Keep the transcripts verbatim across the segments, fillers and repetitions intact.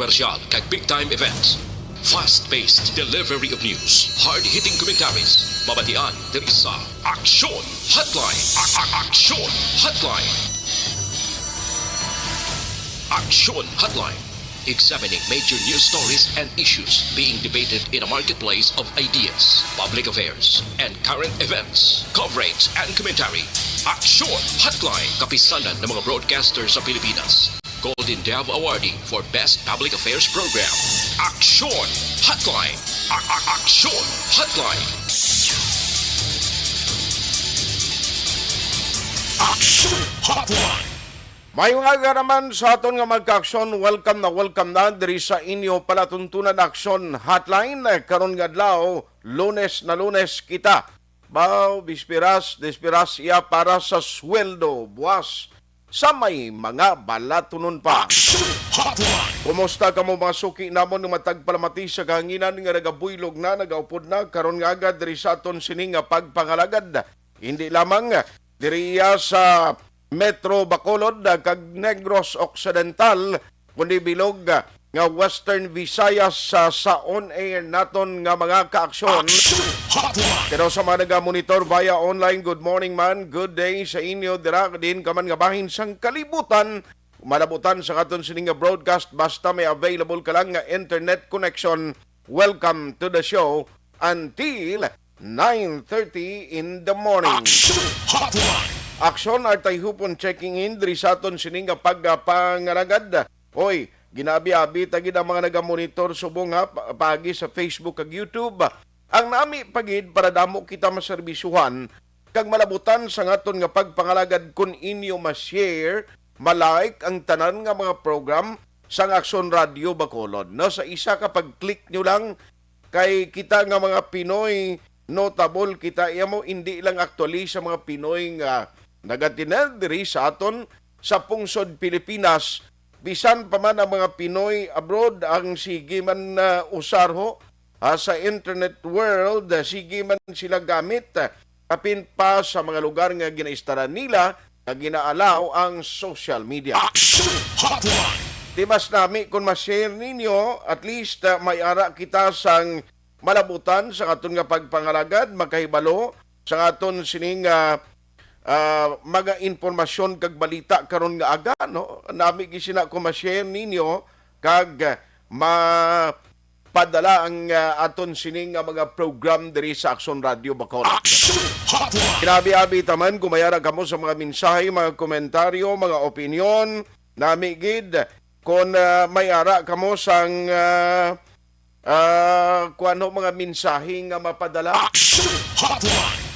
komersyal, kag big time events. Fast-paced delivery of news, hard-hitting commentaries, mabatian diri sa Aksyon Hotline. A- a- Aksyon Hotline. Aksyon Hotline. Examining major news stories and issues being debated in a marketplace of ideas, public affairs, and current events. Coverage and commentary. Aksyon Hotline. Kapisanan ng mga broadcaster sa Pilipinas. Golden Dove Awardee for Best Public Affairs Program. Aksyon Hotline. A- a- Aksyon Hotline. Aksyon Hotline. May mga garaman sa aton nga magka-aksyon. Welcome na welcome na diri sa inyo palatuntunan Aksyon Hotline. Karon nga adlaw, Lunes na Lunes kita. Baw, bisperas, desperasya para sa sweldo, buwas sa may mga balatunon pa. Aksyon Hotline. Kumusta kamo, mga suki namon nga matag palamati sa kahanginan nga nagabuylog na, nagaupod na, karon nga agad diri sa aton sini nga pagpangalagad? Hindi lamang diri iya sa Metro Bacolod, ah, kag Negros Occidental, kundi bilog, ah, nga Western Visayas sa, sa on-air naton nga mga kaaksyon. Aksyon Hotline. Pero sa mga nagamonitor via online, good morning man, good day sa inyo dira din ka man nga bahin sang kalibutan. Malabutan sa aton sini nga broadcast, basta may available ka lang nga internet connection. Welcome to the show until nine thirty in the morning. Aksyon Hotline. Aksyon, Artay Hupon checking in diri sa aton sini nga pagpangalagad. Hoy, ginabi-abi ta gid ang mga nagamonitor subong ha, pa- paagi sa Facebook kag YouTube. Ang nami pa gid para damo kita maserbisyuhan kag malabutan sa aton nga pagpangalagad. Kun inyo ma-share, ma-like ang tanan nga mga program sang Aksyon Radio Bacolod, no? Sa isa ka pag-click nyo lang, kay kita nga mga Pinoy, notable kita, iya mo, hindi lang aktuali sa mga Pinoy nga nagatinel diri sa aton sa pungsod Pilipinas, bisan pa man ang mga Pinoy abroad ang sige man, ah, usar ho, ah, sa internet world, ah, sige man sila gamit, ah, kapin pa sa mga lugar nga ginaistaran nila nga ginaalaw ang social media. Aksyon Hotline. Di mas nami kung ma-share ninyo, at least, ah, may ara kita sang malabutan sa aton nga pagpangalagad, makahibalo sa aton sining, ah, ah, mga impormasyon kag balita karon nga aga, no? Nami gid sina kung ma-share ninyo kag, ah, mapadala ang, ah, aton sini nga mga program diri sa Aksyon Radio Bacolod. Aksyon Hotline. Kinabi-abi taman kung may ara kamo sa mga mensahe, mga komentaryo, mga opinyon, nami gid. Kung, ah, may ara kamo sang, ah, ah, kuwan ho, mga mensahe nga mapadala. Aksyon Hotline.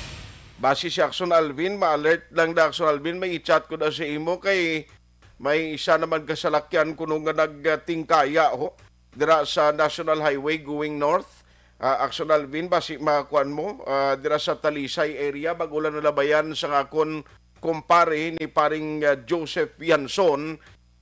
Basi si Aksyon Alvin, ma-alert lang da Aksyon Alvin, may i-chat ko na sa imo kay may isa naman ka salakyan kuno nga nagtingkaya ho dira sa National Highway going north. Ah, Aksyon Alvin, basi makuan mo, ah, dira sa Talisay area, bag-o lang nalabayan sa akon kumpare ni paring, ah, Joseph Yanson,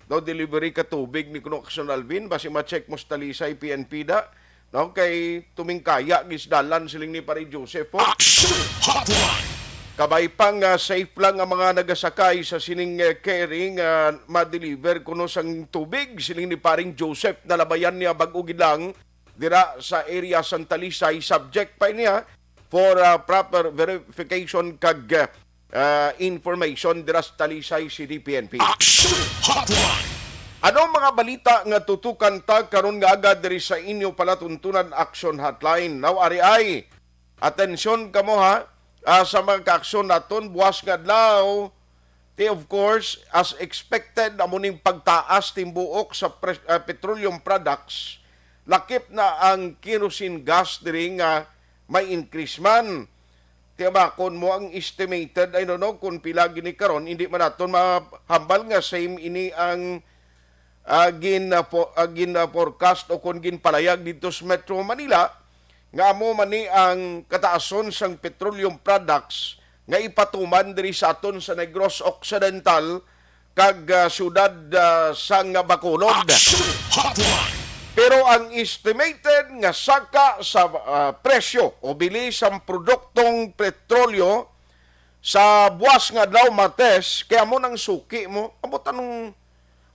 daw delivery ka tubig ni kuno Aksyon Alvin, basi ma-check mo sa Talisay P N P da, no? Kay tumingkaya gid sa dalan, siling ni pare Joseph, ho. Aksyon Hotline. Kabay pa nga safe lang ang mga nagasakay sa sining, eh, carry nga ma-deliver kuno sang tubig, siling ni paring Joseph, nalabayan niya bag-o gid lang dira sa area sang Talisay, subject pa niya for, ah, proper verification kag, ah, information dira sa Talisay City P N P. Aksyon Hotline. Anong mga balita nga tutukan ta karon nga aga diri sa inyo palatuntunan Aksyon Hotline? Now, ari ay, atensyon kamo ha, ah, sa mga kaaksyon naton buwas nga adlaw. Ti, of course, as expected, amo ning pagtaas timbuok sa pres-, ah, petroleum products, lakip na ang kerosene gas diri nga may increase man. Ti, bakon mo ang estimated, I don't know kung pila gini karon, hindi man naton mahambal nga same ini ang, ah, gin-, ah, po-, ah, gin-, ah, forecast o kung ginpalayag dito sa Metro Manila, nga amo man ni ang kataason sang petroleum products nga ipatuman diri sa aton sa Negros Occidental kag, ah, siyudad, ah, sang Bacolod. Aksyon Hotline. Pero ang estimated nga saka sa, ah, presyo o bili sang produktong petrolyo sa buwas nga adlaw, Martes, kay amo nang suki mo, amo tanong,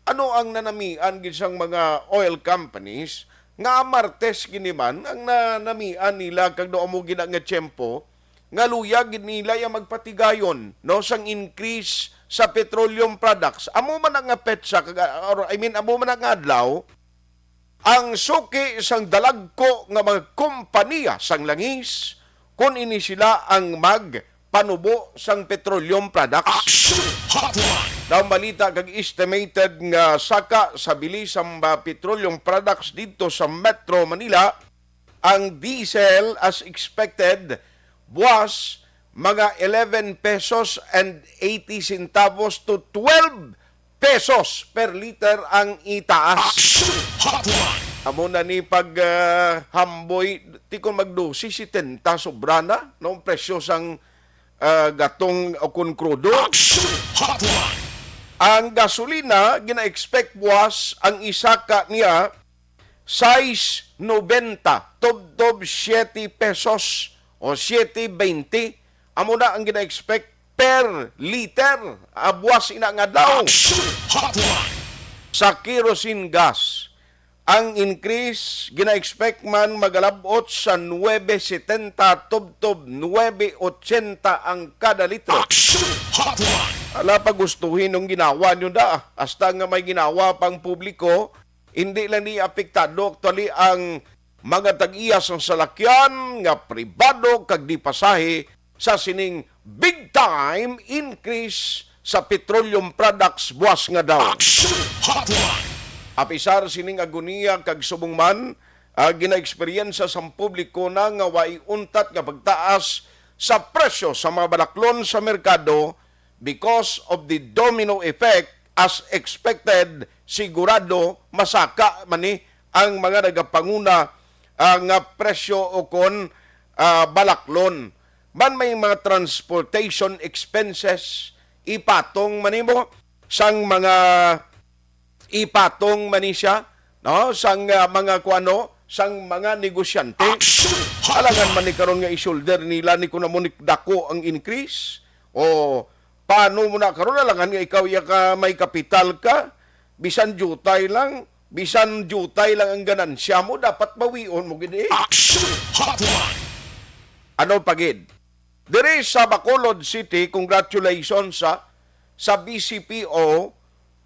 Ano ang nanamian gid sang mga oil companies nga Martes gini man ang nanamian nila, kag daw amo gid nga tiyempo nga luya gid nila ya magpatigayon, no, sang increase sa petroleum products. Amo man na nga petsa, kag, or, I mean, amo man na nga adlaw, ang suki sang dalagko nga mga kompanya sang langis, kun ini sila ang magpanubo sang petroleum products. Action Hotline! Daw balita kag estimated nga saka sa bili sa mga petroleum products didto sa Metro Manila, ang diesel as expected buwas mga eleven pesos and eighty centavos to twelve pesos per liter ang itaas. Action Hotline! Amo na ni pag, ah, hamboy, ti kon mag dose setenta sobra na, no, ang presyo sang, ah, gatong o kon krudo. Action Hotline! Ang gasolina, gina-expect buwas ang isaka niya sais nobenta, tubtob siete pesos o siete bente. Amo na ang gina-expect per liter, ah, buwas ina nga adlaw. Action Hotline! Sa kerosene gas, ang increase gina-expect man magalab-ot sa nuebe setenta tubtob nuebe ochenta ang kada litro. Action Hotline! Ala, pagustuhin ang ginawa nyo da. Hasta nga may ginawa pang publiko, hindi lang ni apektado actually ang mga tag-iya sang salakyan nga pribado kag di pasahe sa sining big time increase sa petroleum products buwas nga daw. Action Hotline! Apisar sining agoniya kag subong man, ah, ginaeksperyensya sang publiko na nga way untat nga pagtaas sa presyo sa mga balaklon sa merkado, because of the domino effect, as expected, sigurado masaka man ni ang mga nagapanguna, ah, nga presyo o kon, ah, balaklon. Man may mga transportation expenses, ipatong man nimo sang mga ipatong man ni siya, no, sang, ah, mga kuano, sang mga negosyante. Action! Alangan man ni karon nga i-shoulder nila ni kun amo ni dako ang increase. O paano mo na karon, alangan nga ikaw ya ka may kapital ka, bisan jutay lang, bisan jutay lang ang ganansya mo, dapat bawion mo gid eh. Action Hotline! Ano pa gid? Diri sa Bacolod City, congratulations sa, sa B C P O.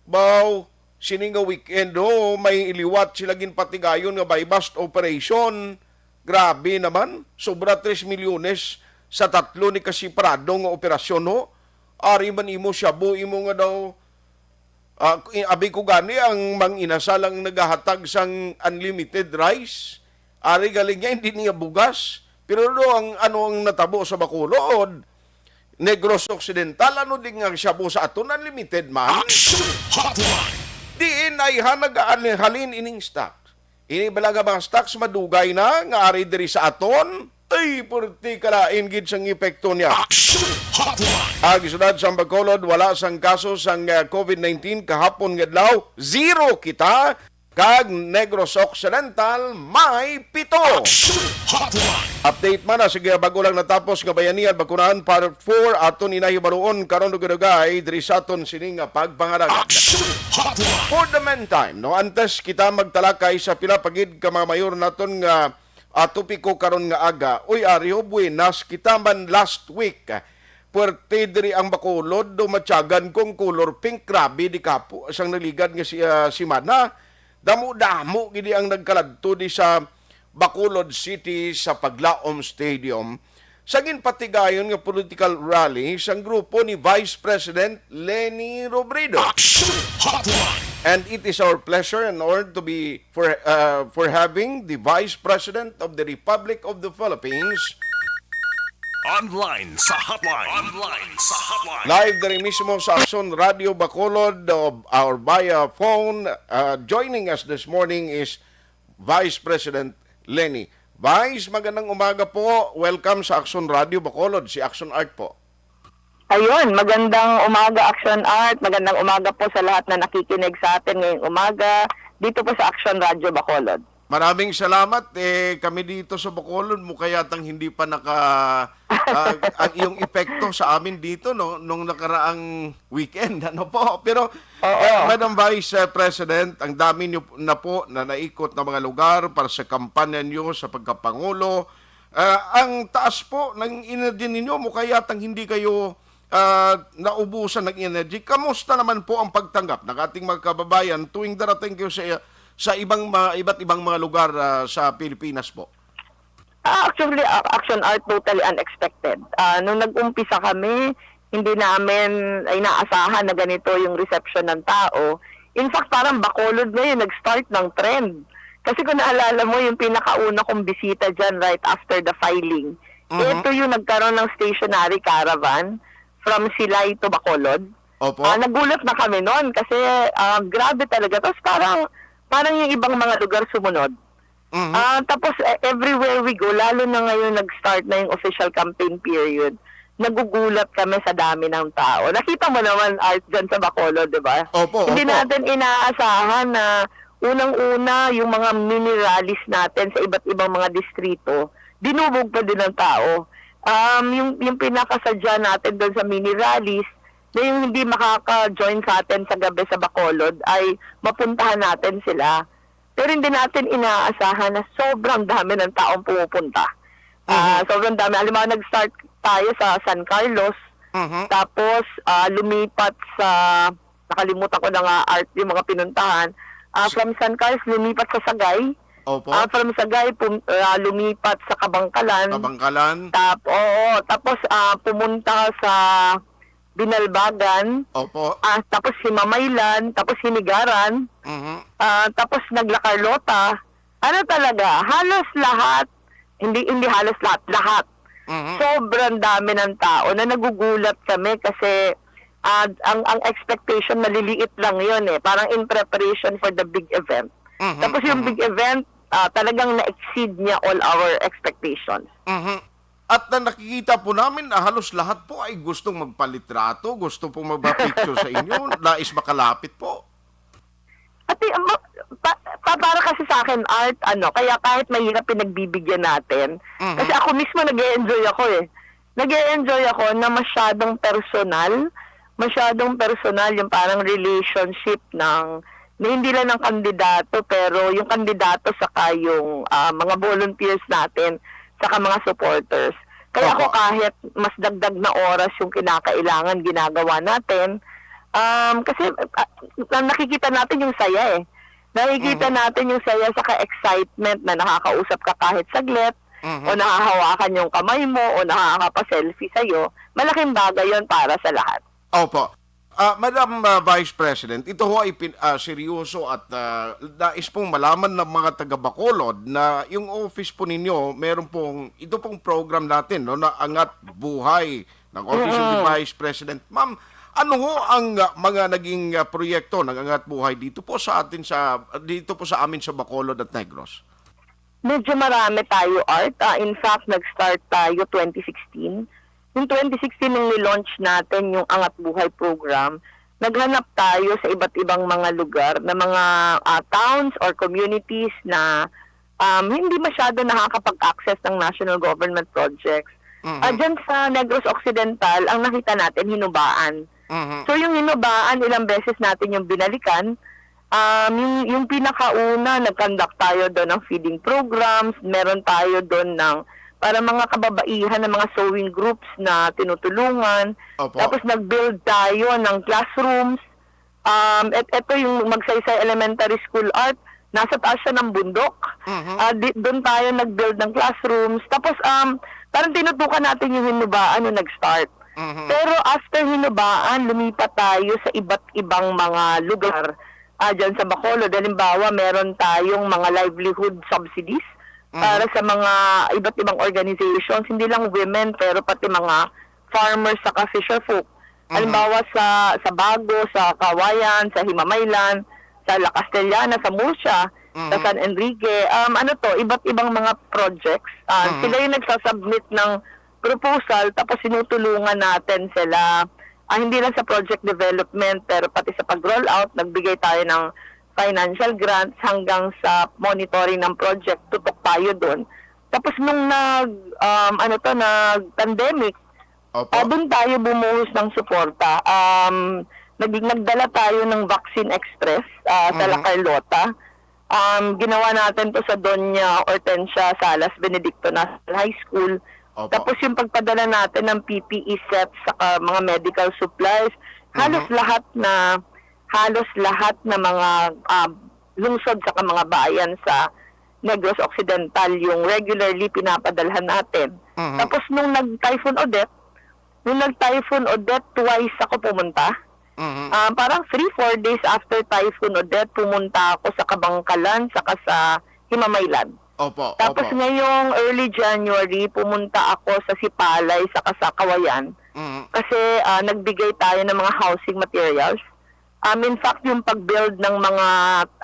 Baw, sini nga weekend, ho, may liwat sila ginpatigayon nga buy-bust operation. Grabe naman, sobra tres milyones sa tatlo ni ka separado nga operasyon, ho. Ari man imo shabu, imo nga daw, ah, i-, abi ko gani ang Mang Inasal ang nagahatag sang unlimited rice. Ari galing niya, hindi niya bugas. Pero do ang, ano ang natabo sa Bacolod, Negros Occidental, ano din nga shabu sa aton, unlimited man. Action Hotline! Diin ay ha nagahalin ining stock. Ini bala nga mga stocks madugay na nga ari diri sa aton, ay, purti kalain gid sang epekto niya. Action Hotline! Ang siyudad sang Bacolod, wala sang kaso sang, ah, covid nineteen kahapon nga adlaw. Zero kita. Kag Negros Occidental may pito. Action Hotline! Update man na, sige, bago lang natapos nga Bayanihan Bakunahan Part four, aton inahibaluon karon dugay-dugay diri sa aton sining nga pagpangalaga. Action Hotline! For the meantime, no, antes kita magtalakay sa pila pa gid ka mga mayor naton nga, ah, topiko karon nga aga, uy, ari ho, buenas kita man last week. Puwerte diri ang Bacolod, do matyagan kong color pink. Grabe, di kapo sang naligad nga si, ah, simana. Damo-damo gid ang nagkaladto di sa Bacolod City sa Paglaom Stadium sa ginpatigayon nga political rally sang grupo ni Vice President Leni Robredo. Action Hotline! And it is our pleasure and honor to be for, uh, for having the Vice President of the Republic of the Philippines. Online sa hotline. Online sa hotline. Live diri mismo sa Aksyon Radio Bacolod, uh, or via phone. Uh, joining us this morning is Vice President Leni. Vice, magandang umaga po. Welcome sa Aksyon Radio Bacolod, si Aksyon Art po. Ayun, magandang umaga, Action Art. Magandang umaga po sa lahat na nakikinig sa atin ngayong umaga dito po sa Action Radio Bacolod. Maraming salamat. Eh, kami dito sa Bacolod, mukha yatang hindi pa naka, ah, ang iyong epekto sa amin dito, no, nung nakaraang weekend, ano po? Pero, Oo. eh, Madam Vice, eh, President, ang dami niyo na po na naikot na mga lugar para sa kampanya niyo sa pagkapangulo. Ah, ang taas po ng energy ninyo, mukha yatang hindi kayo, ah, naubusan ng energy. Kamusta naman po ang pagtanggap ng ating mga kababayan tuwing darating kayo sa, sa ibang mga, iba't ibang mga lugar, ah, sa Pilipinas po? Ah, actually, ah, Action Art, totally unexpected. Ah, nung nag-umpisa kami, hindi namin inaasahan na ganito yung reception ng tao. In fact, parang Bacolod ngayon nag-start ng trend. Kasi kung naalala mo, yung pinakauna kong bisita dyan right after the filing, Mhm. ito yung nagkaroon ng stationary caravan from Silay to Bacolod. Opo. Ah, nagulat na kami noon kasi, ah, grabe talaga. Tapos parang, parang yung ibang mga lugar sumunod. Mhm. Ah, tapos, eh, everywhere we go, lalo na ngayon nag-start na yung official campaign period, nagugulat kami sa dami ng tao. Nakita mo naman, Art, dyan sa Bacolod, di ba? Opo, Hindi opo. natin inaasahan na unang-una yung mga mini rallies natin sa iba't ibang mga distrito, dinubog pa din ng tao. Um, yung, yung pinakasadya natin doon sa mini rallies, na yung hindi makaka-join sa atin sa gabi sa Bacolod ay mapuntahan natin sila. Pero hindi natin inaasahan na sobrang dami ng taong pumupunta. Ah, Mhm. sobrang dami. Halimbawa, nag-start tayo sa San Carlos, Mhm. tapos, ah, lumipat sa, nakalimutan ko na nga, Art, yung mga pinuntahan. Ah, So from San Carlos, lumipat sa Sagay. Opo. Ah, from Sagay, pum-, ah, lumipat sa Kabangkalan. Kabangkalan. Tap-, oo, tapos, ah, pumunta sa Binalbagan. Opo. Ah, tapos Himamaylan, tapos Hinigaran. Mhm. Ah, tapos nagla-Carlota. Ano talaga, halos lahat, hindi, hindi halos lahat, lahat. Mhm. Sobrang dami ng tao na nagugulat kami kasi, ah, ang, ang expectation maliliit lang yun eh. Parang in preparation for the big event. Mhm, Tapos yung mhm. big event, ah, talagang na-exceed niya all our expectations. Mhm. At na nakikita po namin na halos lahat po ay gustong magpalitrato, gusto pong magpa-picture sa inyo, nais makalapit po. Ate, ma-, pa-, pa-, para kasi sa akin, Art, ano, kaya kahit mahirap pinagbibigyan natin, Mhm. kasi ako mismo nag-e-enjoy ako eh. Nag-e-enjoy ako na masyadong personal, masyadong personal yung parang relationship ng, na hindi lang ng kandidato, pero yung kandidato saka yung, ah, mga volunteers natin, saka mga supporters. Kaya ako Opo. kahit mas dagdag na oras yung kinakailangan, ginagawa natin. Um, kasi, ah, na-, nakikita natin yung saya eh. Nakikita Mhm. natin yung saya saka excitement na nakakausap ka kahit saglit, Mhm. o nahahawakan yung kamay mo, o nakakapa-selfie sa'yo. Malaking bagay yon para sa lahat. Opo. Ah, Madam, ah, Vice President, ito ho ay pin-, ah, seryoso at, ah, nais pong malaman ng mga taga Bacolod na yung office po ninyo, meron pong, ito pong program natin, no, na Angat Buhay ng Office of the Mm-mm. Vice President. Ma'am, ano ho ang, ah, mga naging, ah, proyekto ng Angat Buhay dito po sa atin sa, dito po sa amin sa Bacolod at Negros? Medyo marami tayo, Art. Ah, in fact, nag-start tayo twenty sixteen. Yung twenty sixteen, nung nilaunch natin yung Angat Buhay program, naghanap tayo sa iba't ibang mga lugar na mga, ah, towns or communities na, um, hindi masyado nakakapag-access ng national government projects. Mhm. Ah, dyan sa Negros Occidental, ang nakita natin, Hinubaan. Mhm. So, yung Hinubaan, ilang beses natin yung binalikan. Um, yung, yung pinakauna, nag-conduct tayo doon ng feeding programs. Meron tayo doon ng, para mga kababaihan, ng mga sewing groups na tinutulungan. Opo. Tapos, nag-build tayo ng classrooms. Um, et-, eto yung Magsaysay Elementary School, Art. Nasa taas siya ng bundok. Mhm. Ah, di-, doon tayo nag-build ng classrooms. Tapos, um, parang tinutukan natin yung Hinubaan nung nag-start. Mhm. Pero after Hinubaan, lumipat tayo sa iba't ibang mga lugar, ah, dyan sa Bacolod. Halimbawa, meron tayong mga livelihood subsidies Mhm. para sa mga iba't ibang organizations, hindi lang women, pero pati mga farmers saka fisher folk. Mhm. Halimbawa, sa, sa Bago, sa Cauayan, sa Himamaylan, sa La Castellana, sa Murcia, sa Mhm. San Enrique, um, ano to, iba't ibang mga projects. Ah, Mhm. sila yung nagsasubmit ng proposal, tapos sinutulungan natin sila, ah, hindi lang sa project development, pero pati sa pag-roll out, nagbigay tayo ng financial grants hanggang sa monitoring ng project, tutok tayo dun. Tapos nung nag, um, ano 'to, nag-pandemic, Opo. ah, dun tayo bumuhos ng suporta. Um, nag-, nagdala tayo ng Vaccine Express, ah, sa La Mhm. Carlota. Um, ginawa natin 'to sa Doña Hortensia Salas Benedicto National High School. Opo. Tapos yung pagpadala natin ng P P E sets saka mga medical supplies, halos Mhm. lahat na, halos lahat na mga, ah, lungsod saka mga bayan sa Negros Occidental yung regularly pinapadalhan natin. Mhm. Tapos nung nag-Typhoon Odette, nung nag-Typhoon Odette, twice ako pumunta. Mhm. Ah, parang three, four days after Typhoon Odette, pumunta ako sa Kabangkalan saka sa Himamaylan. Opo, Tapos opo. ngayong early January, pumunta ako sa Sipalay saka sa Cauayan Mhm. kasi, ah, nagbigay tayo ng mga housing materials. Um, in fact, yung pag-build ng mga,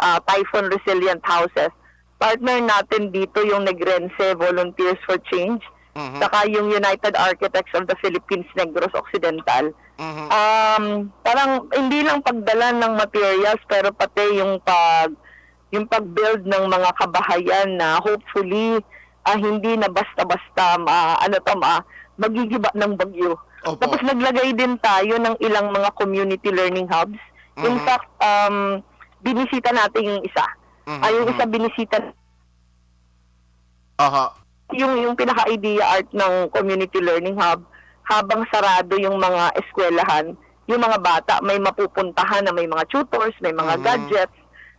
ah, typhoon resilient houses, partner natin dito yung Negrense Volunteers for Change, Mhm. saka yung United Architects of the Philippines Negros Occidental. Mhm. Um, parang hindi lang pagdala ng materials, pero pati yung pag, yung pag-build ng mga kabahayan na hopefully, ah, hindi na basta-basta ma-, ano 'to, ma-, magigiba ng bagyo. Opo. Tapos naglagay din tayo ng ilang mga community learning hubs. In Mhm. fact, um, binisita natin yung isa. Mhm, Ah, yung mhm. isa binisita Aha. yung, yung pinaka-idea, Art, ng community learning hub, habang sarado yung mga eskwelahan, yung mga bata may mapupuntahan na may mga tutors, may mga Mhm. gadgets,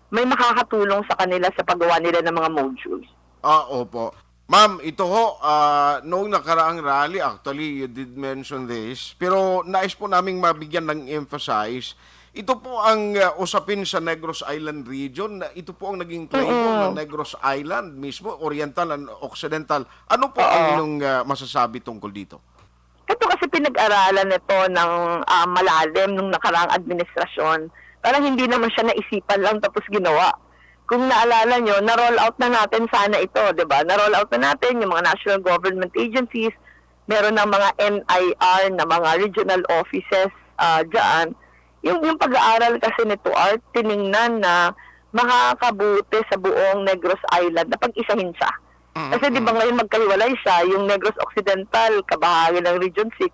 may makakatulong sa kanila sa paggawa nila ng mga modules. Ah, opo. Ma'am, ito ho, ah, noong nakaraang rally, actually, you did mention this, pero nais po naming mabigyan ng emphasize. Ito po ang, ah, usapin sa Negros Island region. Na ito po ang naging claim po Mm. ng Negros Island mismo, Oriental and Occidental. Ano po ang Oo. inyong, ah, masasabi tungkol dito? Ito kasi pinag-aralan ito ng, ah, malalim nung nakaraang administrasyon. Parang hindi naman siya naisipan lang tapos ginawa. Kung naalala nyo, na-roll out na natin sana ito, di ba? Na-roll out na natin yung mga national government agencies, meron ng mga N I R na mga regional offices, ah, dyan. Yung, yung pag-aaral kasi nito, Art, tiningnan na makakabuti sa buong Negros Island na pag-isahin siya. Mhm, Kasi di ba mhm. ngayon magkahiwalay siya, yung Negros Occidental, kabahagi ng Region six,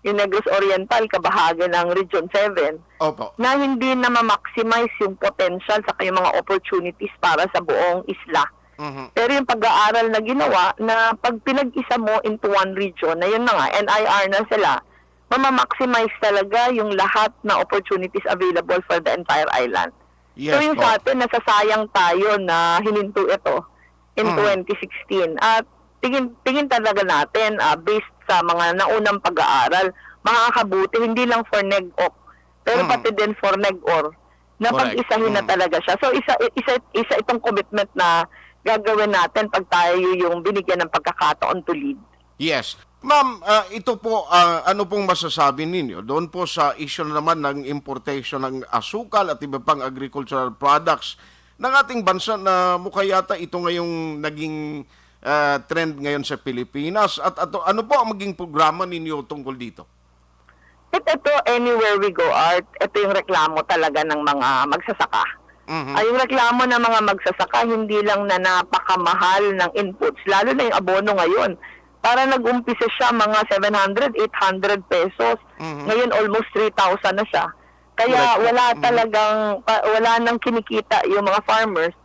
yung Negros Oriental, kabahagi ng Region seven, Opo. na hindi na ma-maximize yung potential sa yung mga opportunities para sa buong isla. Mhm. Pero yung pag-aaral na ginawa, na pag pinag-isa mo into one region, na yun na nga, N I R na sila, mama-maximize talaga yung lahat na opportunities available for the entire island. So, Yes yung po. sa atin, nasasayang tayo na hininto ito in Mm. twenty sixteen. At tingin, tingin talaga natin, ah, based sa mga naunang pag-aaral, makakabuti, hindi lang for Neg-Oc, pero Mm. pati din for Neg-Or, na Correct. pag-isahin na Mm. talaga siya. So, isa, isa, isa itong commitment na gagawin natin pag tayo yung binigyan ng pagkakataon to lead. Yes. Ma'am, ah, ito po, ah, ano pong masasabi ninyo doon po sa issue naman ng importation ng asukal at iba pang agricultural products ng ating bansa na mukha yata ito ngayong naging, ah, trend ngayon sa Pilipinas? At ato, ano po ang maging programa ninyo tungkol dito? It, ito, anywhere we go, Art, ito yung reklamo talaga ng mga magsasaka. Mhm. Ah, yung reklamo ng mga magsasaka, hindi lang na napakamahal ng inputs, lalo na yung abono ngayon. Para nag-umpisa siya mga seven hundred, eight hundred pesos. Mhm. Ngayon, almost three thousand na siya. Kaya Correct po. wala Mhm. talagang, pa-, wala nang kinikita yung mga farmers.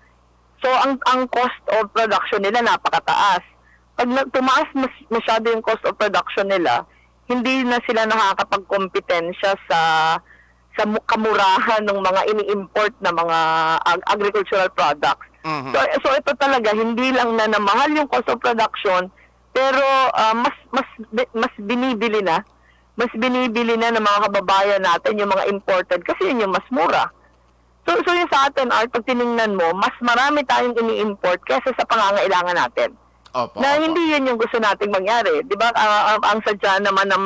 So, ang, ang cost of production nila napakataas. Pag na-, tumaas mas-, masyado yung cost of production nila, hindi na sila nakakapagkompetensya sa, sa mu-, kamurahan ng mga ini-import na mga ag-, agricultural products. Mhm. So, so, ito talaga, hindi lang na namahal yung cost of production, pero, ah, mas, mas, mas binibili na, mas binibili na ng mga kababayan natin yung mga imported kasi yun yung mas mura. So, so yung sa atin, Art, pag tiningnan mo, mas marami tayong ini-import kaysa sa pangangailangan natin. Opo, Na opo. hindi yun yung gusto nating mangyari. Di ba? Ah, ang, ang sadya naman ng,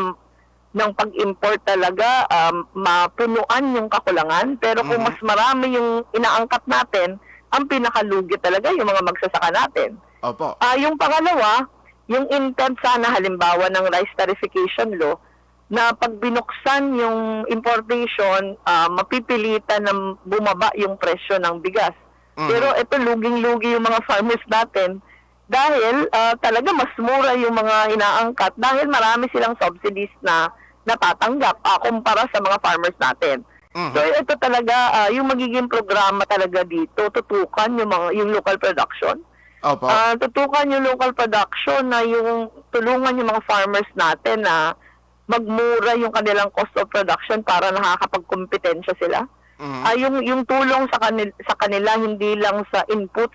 ng pag-import talaga, um, mapunuan yung kakulangan. Pero kung Mhm. mas marami yung inaangkat natin, ang pinakalugi talaga yung mga magsasaka natin. Opo. Ah, yung pangalawa, yung intent sana, halimbawa, ng rice tarification law, na pag binuksan yung importation, ah, mapipilitan na bumaba yung presyo ng bigas. Mhm. Pero ito, luging-lugi yung mga farmers natin dahil, ah, talaga mas mura yung mga inaangkat dahil marami silang subsidies na natatanggap, ah, kumpara sa mga farmers natin. Mhm. So, ito talaga, ah, yung magiging programa talaga dito, tutukan yung mga, yung local production. Opo. Ah, tutukan yung local production na yung tulungan yung mga farmers natin na magmura yung kanilang cost of production para nakakapagkompetensya sila. Mhm. Ah, yung, yung tulong sa kanil-, sa kanila, hindi lang sa inputs,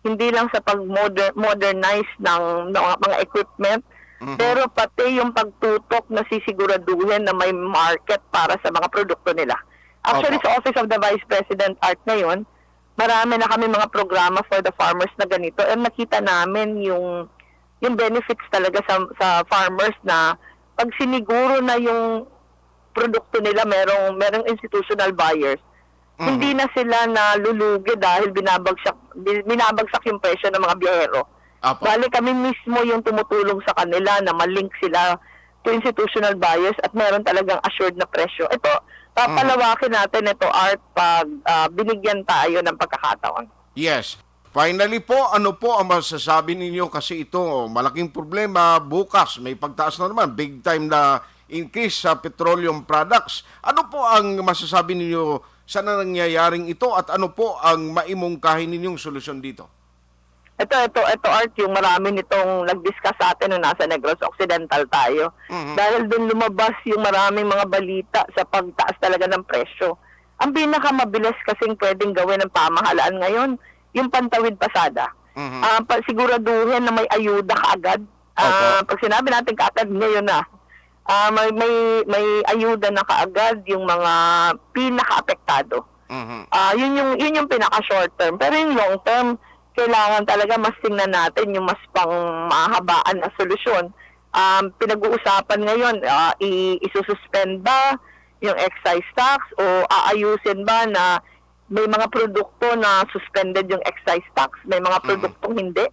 hindi lang sa pag-moder-, modernize ng mga, mga equipment, Mhm. pero pati yung pagtutok na sisiguraduhin na may market para sa mga produkto nila. Actually, Opo. Sa Office of the Vice President, Art, ngayon, marami na kami mga programa for the farmers na ganito. And nakita namin yung, yung benefits talaga sa, sa farmers na pag siniguro na yung produkto nila merong, merong institutional buyers, Mhm. hindi na sila nalulugi dahil binabagsak, bi-, binabagsak yung presyo ng mga biyahero. Opo. Bali, kami mismo yung tumutulong sa kanila na ma-link sila to institutional buyers at meron talagang assured na presyo. Ito, Mhm. papalawakin natin ito, Art, pag, ah, binigyan tayo ng pagkakataon. Yes. Finally po, ano po ang masasabi ninyo? Kasi ito, malaking problema. Bukas, may pagtaas na naman. Big time na increase sa petroleum products. Ano po ang masasabi ninyo sa nangyayaring ito at ano po ang maimungkahi ninyong solusyon dito? Ito, ito, ito, Art, yung marami nitong nag-discuss sa atin nung nasa Negros Occidental tayo. Mhm. Dahil dun lumabas yung maraming mga balita sa pagtaas talaga ng presyo. Ang pinakamabilis kasing pwedeng gawin ng pamahalaan ngayon, yung pantawid pasada. Mhm. Ah, pa-, siguraduhin na may ayuda kaagad. Ah, Opo. Pag sinabi natin kaagad, ngayon na. Ah, may, may, may ayuda na kaagad yung mga pinakaapektado. Mhm. Ah, yun yung, yun yung pinaka-short term. Pero yung long term, kailangan talaga mas tingnan natin yung mas pang mahabaan na solusyon. Um, pinag-uusapan ngayon, ah, i-, isususpend ba yung excise tax o aayusin ba na may mga produkto na suspended yung excise tax, may mga Mm. produktong hindi.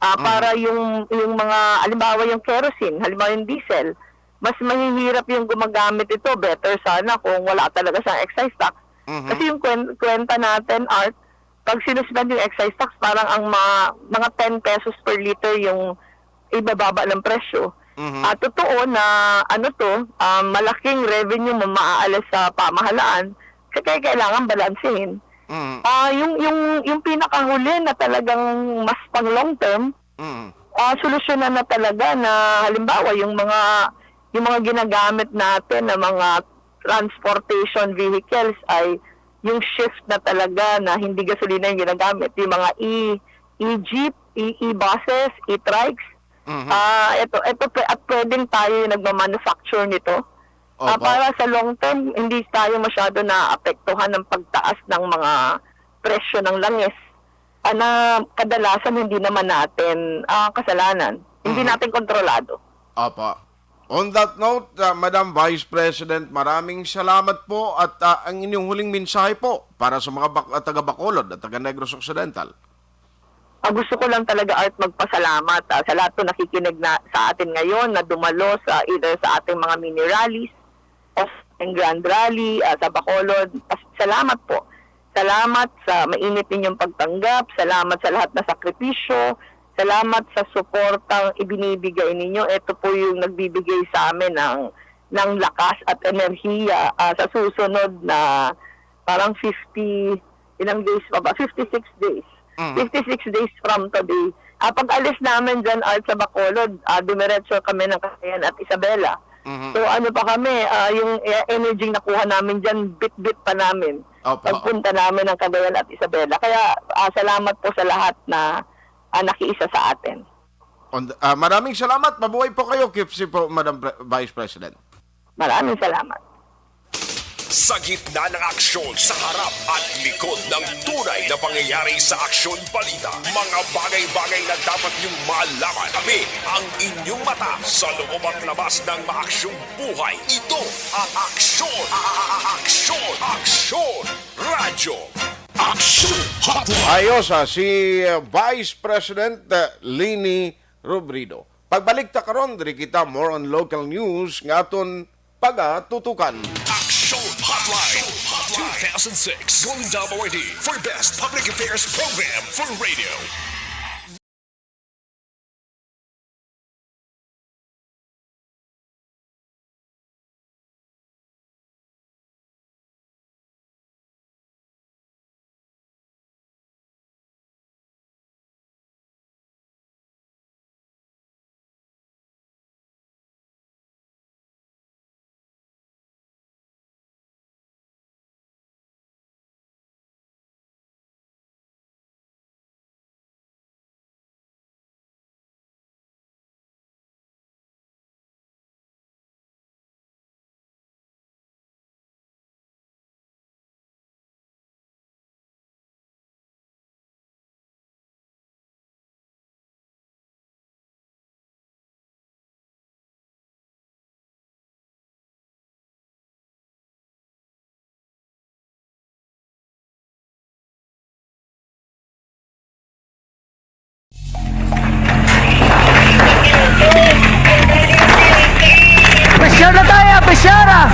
Ah, Mm. Para yung, yung mga, halimbawa, yung kerosene, halimbawa, yung diesel, mas mahihirap yung gumagamit ito. Better sana kung wala talaga siyang excise tax. Mhm. Kasi yung kwen-, kwenta natin, Art, pag sinuspend yung excise tax, parang ang ma-, mga ten pesos per liter yung ibababa ng presyo. Mhm. Ah, totoo na, ano to, ah, malaking revenue mo maaalis sa pamahalaan, kaya kailangan balansehin. Mhm. Ah, yung, yung, yung pinakahuli na talagang mas pang long term, Mhm. ah, solusyonan na talaga na, halimbawa, yung mga, yung mga ginagamit natin na mga transportation vehicles ay yung shift na talaga na hindi gasolina yung ginagamit. Yung mga e, e-jeep, e, e-buses, e-trikes. Mhm. Ah, ito, ito pwe-, at pwedeng tayo yung nagmamanufacture nito. Ah, Opo. Para sa long term, hindi tayo masyado naapektuhan ng pagtaas ng mga presyo ng langis. Ah, na kadalasan hindi naman natin, ah, kasalanan. Hindi Mhm. natin kontrolado. Opo. On that note, ah, Madam Vice President, maraming salamat po at, ah, ang inyong huling mensahe po para sa mga Bac-, ah, taga Bacolod at taga Negros Occidental. Ah, gusto ko lang talaga, Art, magpasalamat, ah, sa lahat po nakikinig na sa atin ngayon na dumalo sa either sa ating mga mini rallies o sa ating grand rally, ah, sa Bacolod. Pas-, salamat po. Salamat sa mainit ninyong pagtanggap. Salamat sa lahat na sakripisyo. Salamat sa suportang ibinibigay ninyo. Ito po yung nagbibigay sa amin ng, ng lakas at enerhiya, ah, sa susunod na parang fifty, ilang days pa ba? Fifty-six days. Mm. Fifty-six days from today. Ah, pag alis namin dyan, Art, sa Bacolod, ah, dumiretso kami ng Cagayan at Isabela. Mhm. So, ano pa kami, ah, yung e-, energy nakuha namin dyan, bit-bit pa namin. Opo. Pagpunta namin ng Cagayan at Isabela. Kaya, ah, salamat po sa lahat na, ah, nakiisa sa atin. On the, ah, maraming salamat. Mabuhay po kayo. Keep safe po, Madam Pre-, Vice President. Maraming salamat. Sa gitna ng aksyon, sa harap at likod ng tunay na pangyayari sa Aksyon Balita, mga bagay-bagay na dapat niyong malaman. Kami ang inyong mata sa loob at labas ng maaksyong buhay. Ito ang Aksyon, a-, a-, a-, Aksyon, Aksyon Radyo. Aksyon Hotline. Ayos, ah, si, ah, Vice President, ah, Leni Robredo. Pagbalik ta karon, diri kita more on local news nga aton pagatutukan. Action Hotline two thousand six, Golden Dome Awardee for Best Public Affairs Program for Radio. Pressure na tayo, pressure ah!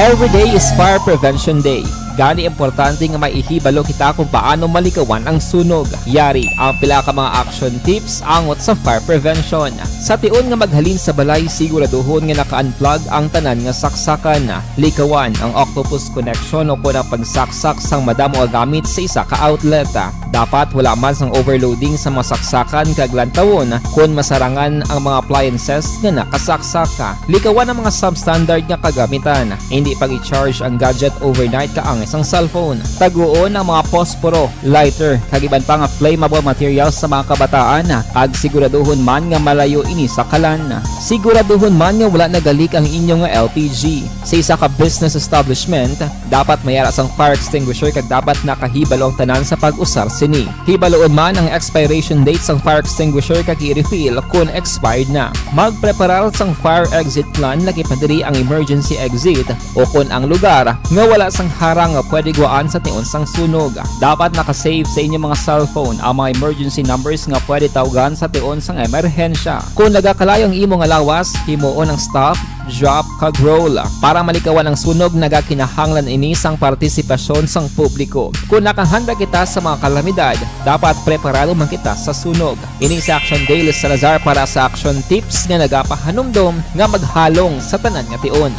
Every day is Fire Prevention Day. Gani, importante nga may ihibalo kita kung paano malikawan ang sunog. Yari ang pila ka mga action tips angot sa fire prevention. Sa tion nga maghalin sa balay, siguraduhon nga naka-unplug ang tanan nga saksakan. Likawan ang octopus connection o kon ang pagsaksak sang madamo nga gamit sa isa ka outlet. Dapat wala man sang overloading sa mga saksakan kag lantawon kon masarangan ang mga appliances nga nakasaksak. Likawan ang mga substandard nga kagamitan. Hindi pag-i-charge ang gadget overnight kaangay sang cellphone. Taguon ang mga posporo, lighter, kag iban pa nga flammable materials sa mga kabataan, kag siguraduhon man nga malayo ini sa kalan. Siguraduhon man nga wala nagalik ang inyo nga L P G. Sa isa ka business establishment, dapat may ara sang fire extinguisher kag dapat nakahibalo ang tanan sa pag-usar sini. Hibaloon man ang expiration date sang fire extinguisher kag i-refill kon expired na. Magpreparar sang fire exit plan, lakip na diri ang emergency exit o kon ang lugar nga wala sang harang nga pwede guwaan sa tion sang sunog. Dapat naka-save sa inyo mga cellphone ang mga emergency numbers nga pwede tawgan sa tion sang emerhensya. Kon nagakalayo ang imo nga lawas, himuon ang stop, drop, kag roll. Para malikawan ang sunog, nagakinahanglan ini sang partisipasyon sang publiko. Kon nakahanda kita sa mga kalamidad, dapat preparado man kita sa sunog. Ini si Action Daily Salazar para sa Action Tips nga nagapahanumdom nga maghalong sa tanan nga tion.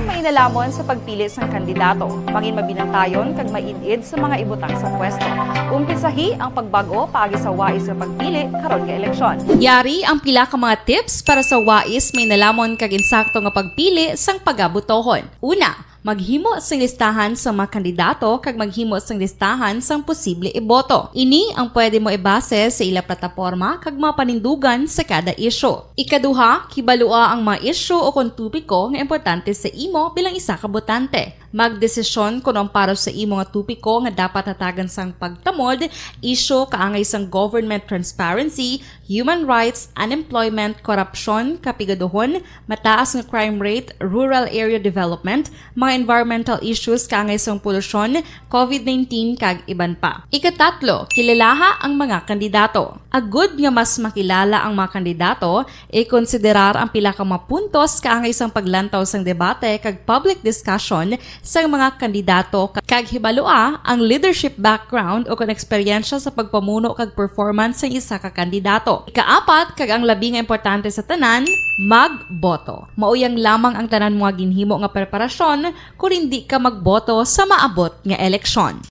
May nalamon sa pagpili sang kandidato, mangin mabinantayon kag maid-id sa mga ibutang sa pwesto. Umpisahi ang pagbag-o paagi sa wais nga pagpili karon nga eleksyon. Yari ang pila ka mga tips para sa wais, may nalamon kag insakto nga pagpili sang pagabotohon. Una, maghimo sing listahan sa mga kandidato kag maghimo sing listahan sang posible iboto. Ini ang pwede mo ibase sa ila plataporma kag mga panindugan sa kada isyu. Ikaduha, kibalua ang mga isyu o kon topiko nga importante sa imo bilang isa ka botante. Magdesisyon kon ang para sa imo nga topiko nga dapat hatagan sang pagtamod, isyu kaangay sang government transparency, human rights, unemployment, korupsyon, kapigaduhon, mataas nga crime rate, rural area development, mga environmental issues kaangay sang polusyon, covid nineteen, kag iban pa. Ikatatlo, kilalaha ang mga kandidato. Agud nga mas makilala ang mga kandidato, ikonsiderar ang pila ka mga puntos kaangay sang paglantaw sang debate kag public discussion sang mga kandidato, kag hibalua ang leadership background o kon eksperyensya sa pagpamuno kag performance sang isa ka kandidato. Ikaapat, kag ang labi nga importante sa tanan, magboto. Mauyang lamang ang tanan mo nga ginhimo nga preparasyon kon indi ka magboto sa maabot nga eleksyon.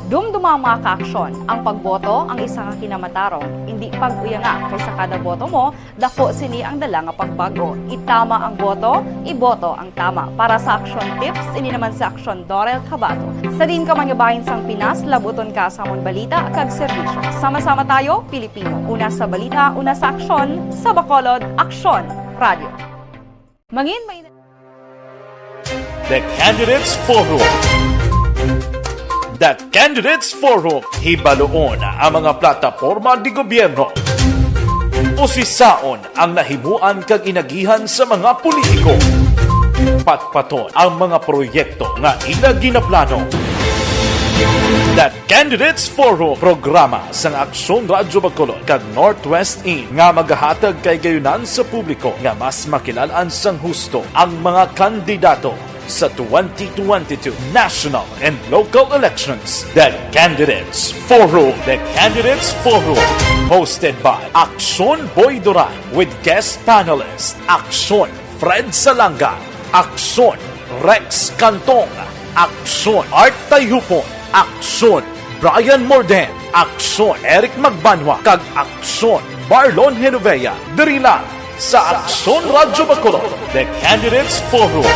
Dumduma ang mga kaaksyon. Ang pagboto ang isa ka kinamatarong. Indi pag-uyanga, kay sa kada boto mo, dako sini ang dala nga pagbag-o. Itama ang boto, iboto ang tama. Para sa Action Tips, ini naman si Action Dorel Cabato. Sa diin ka man nga bahin sang Pinas, labuton ka sa amon balita kag serbisyo. Sama-sama tayo, Pilipino. Una sa balita, una sa aksyon, sa Bacolod, Aksyon Radio. Mangin may The Candidates Forum. The Candidates Forum, hibaluon ang mga plataporma de gobierno. Usisaon ang nahimuan kag inagihan sa mga politiko. Patpaton ang mga proyekto nga ila ginaplano. The Candidates Forum, programa sang Aksyon Radyo Bacolod kag Northwest In nga magahatag kay gayunan sa publiko nga mas makilalan sang husto ang mga kandidato sa twenty twenty-two national and local elections. The Candidates Forum. The Candidates Forum, hosted by Aksyon Boy Duran with guest panelist Aksyon Fred Salanga, Aksyon Rex Cantong, Aksyon Art Tayhupon, Aksyon Brian Morden, Aksyon Eric Magbanwa, kag Aksyon Marlon Genovea, diri lang sa Aksyon Radyo Bacolod, The Candidates Forum.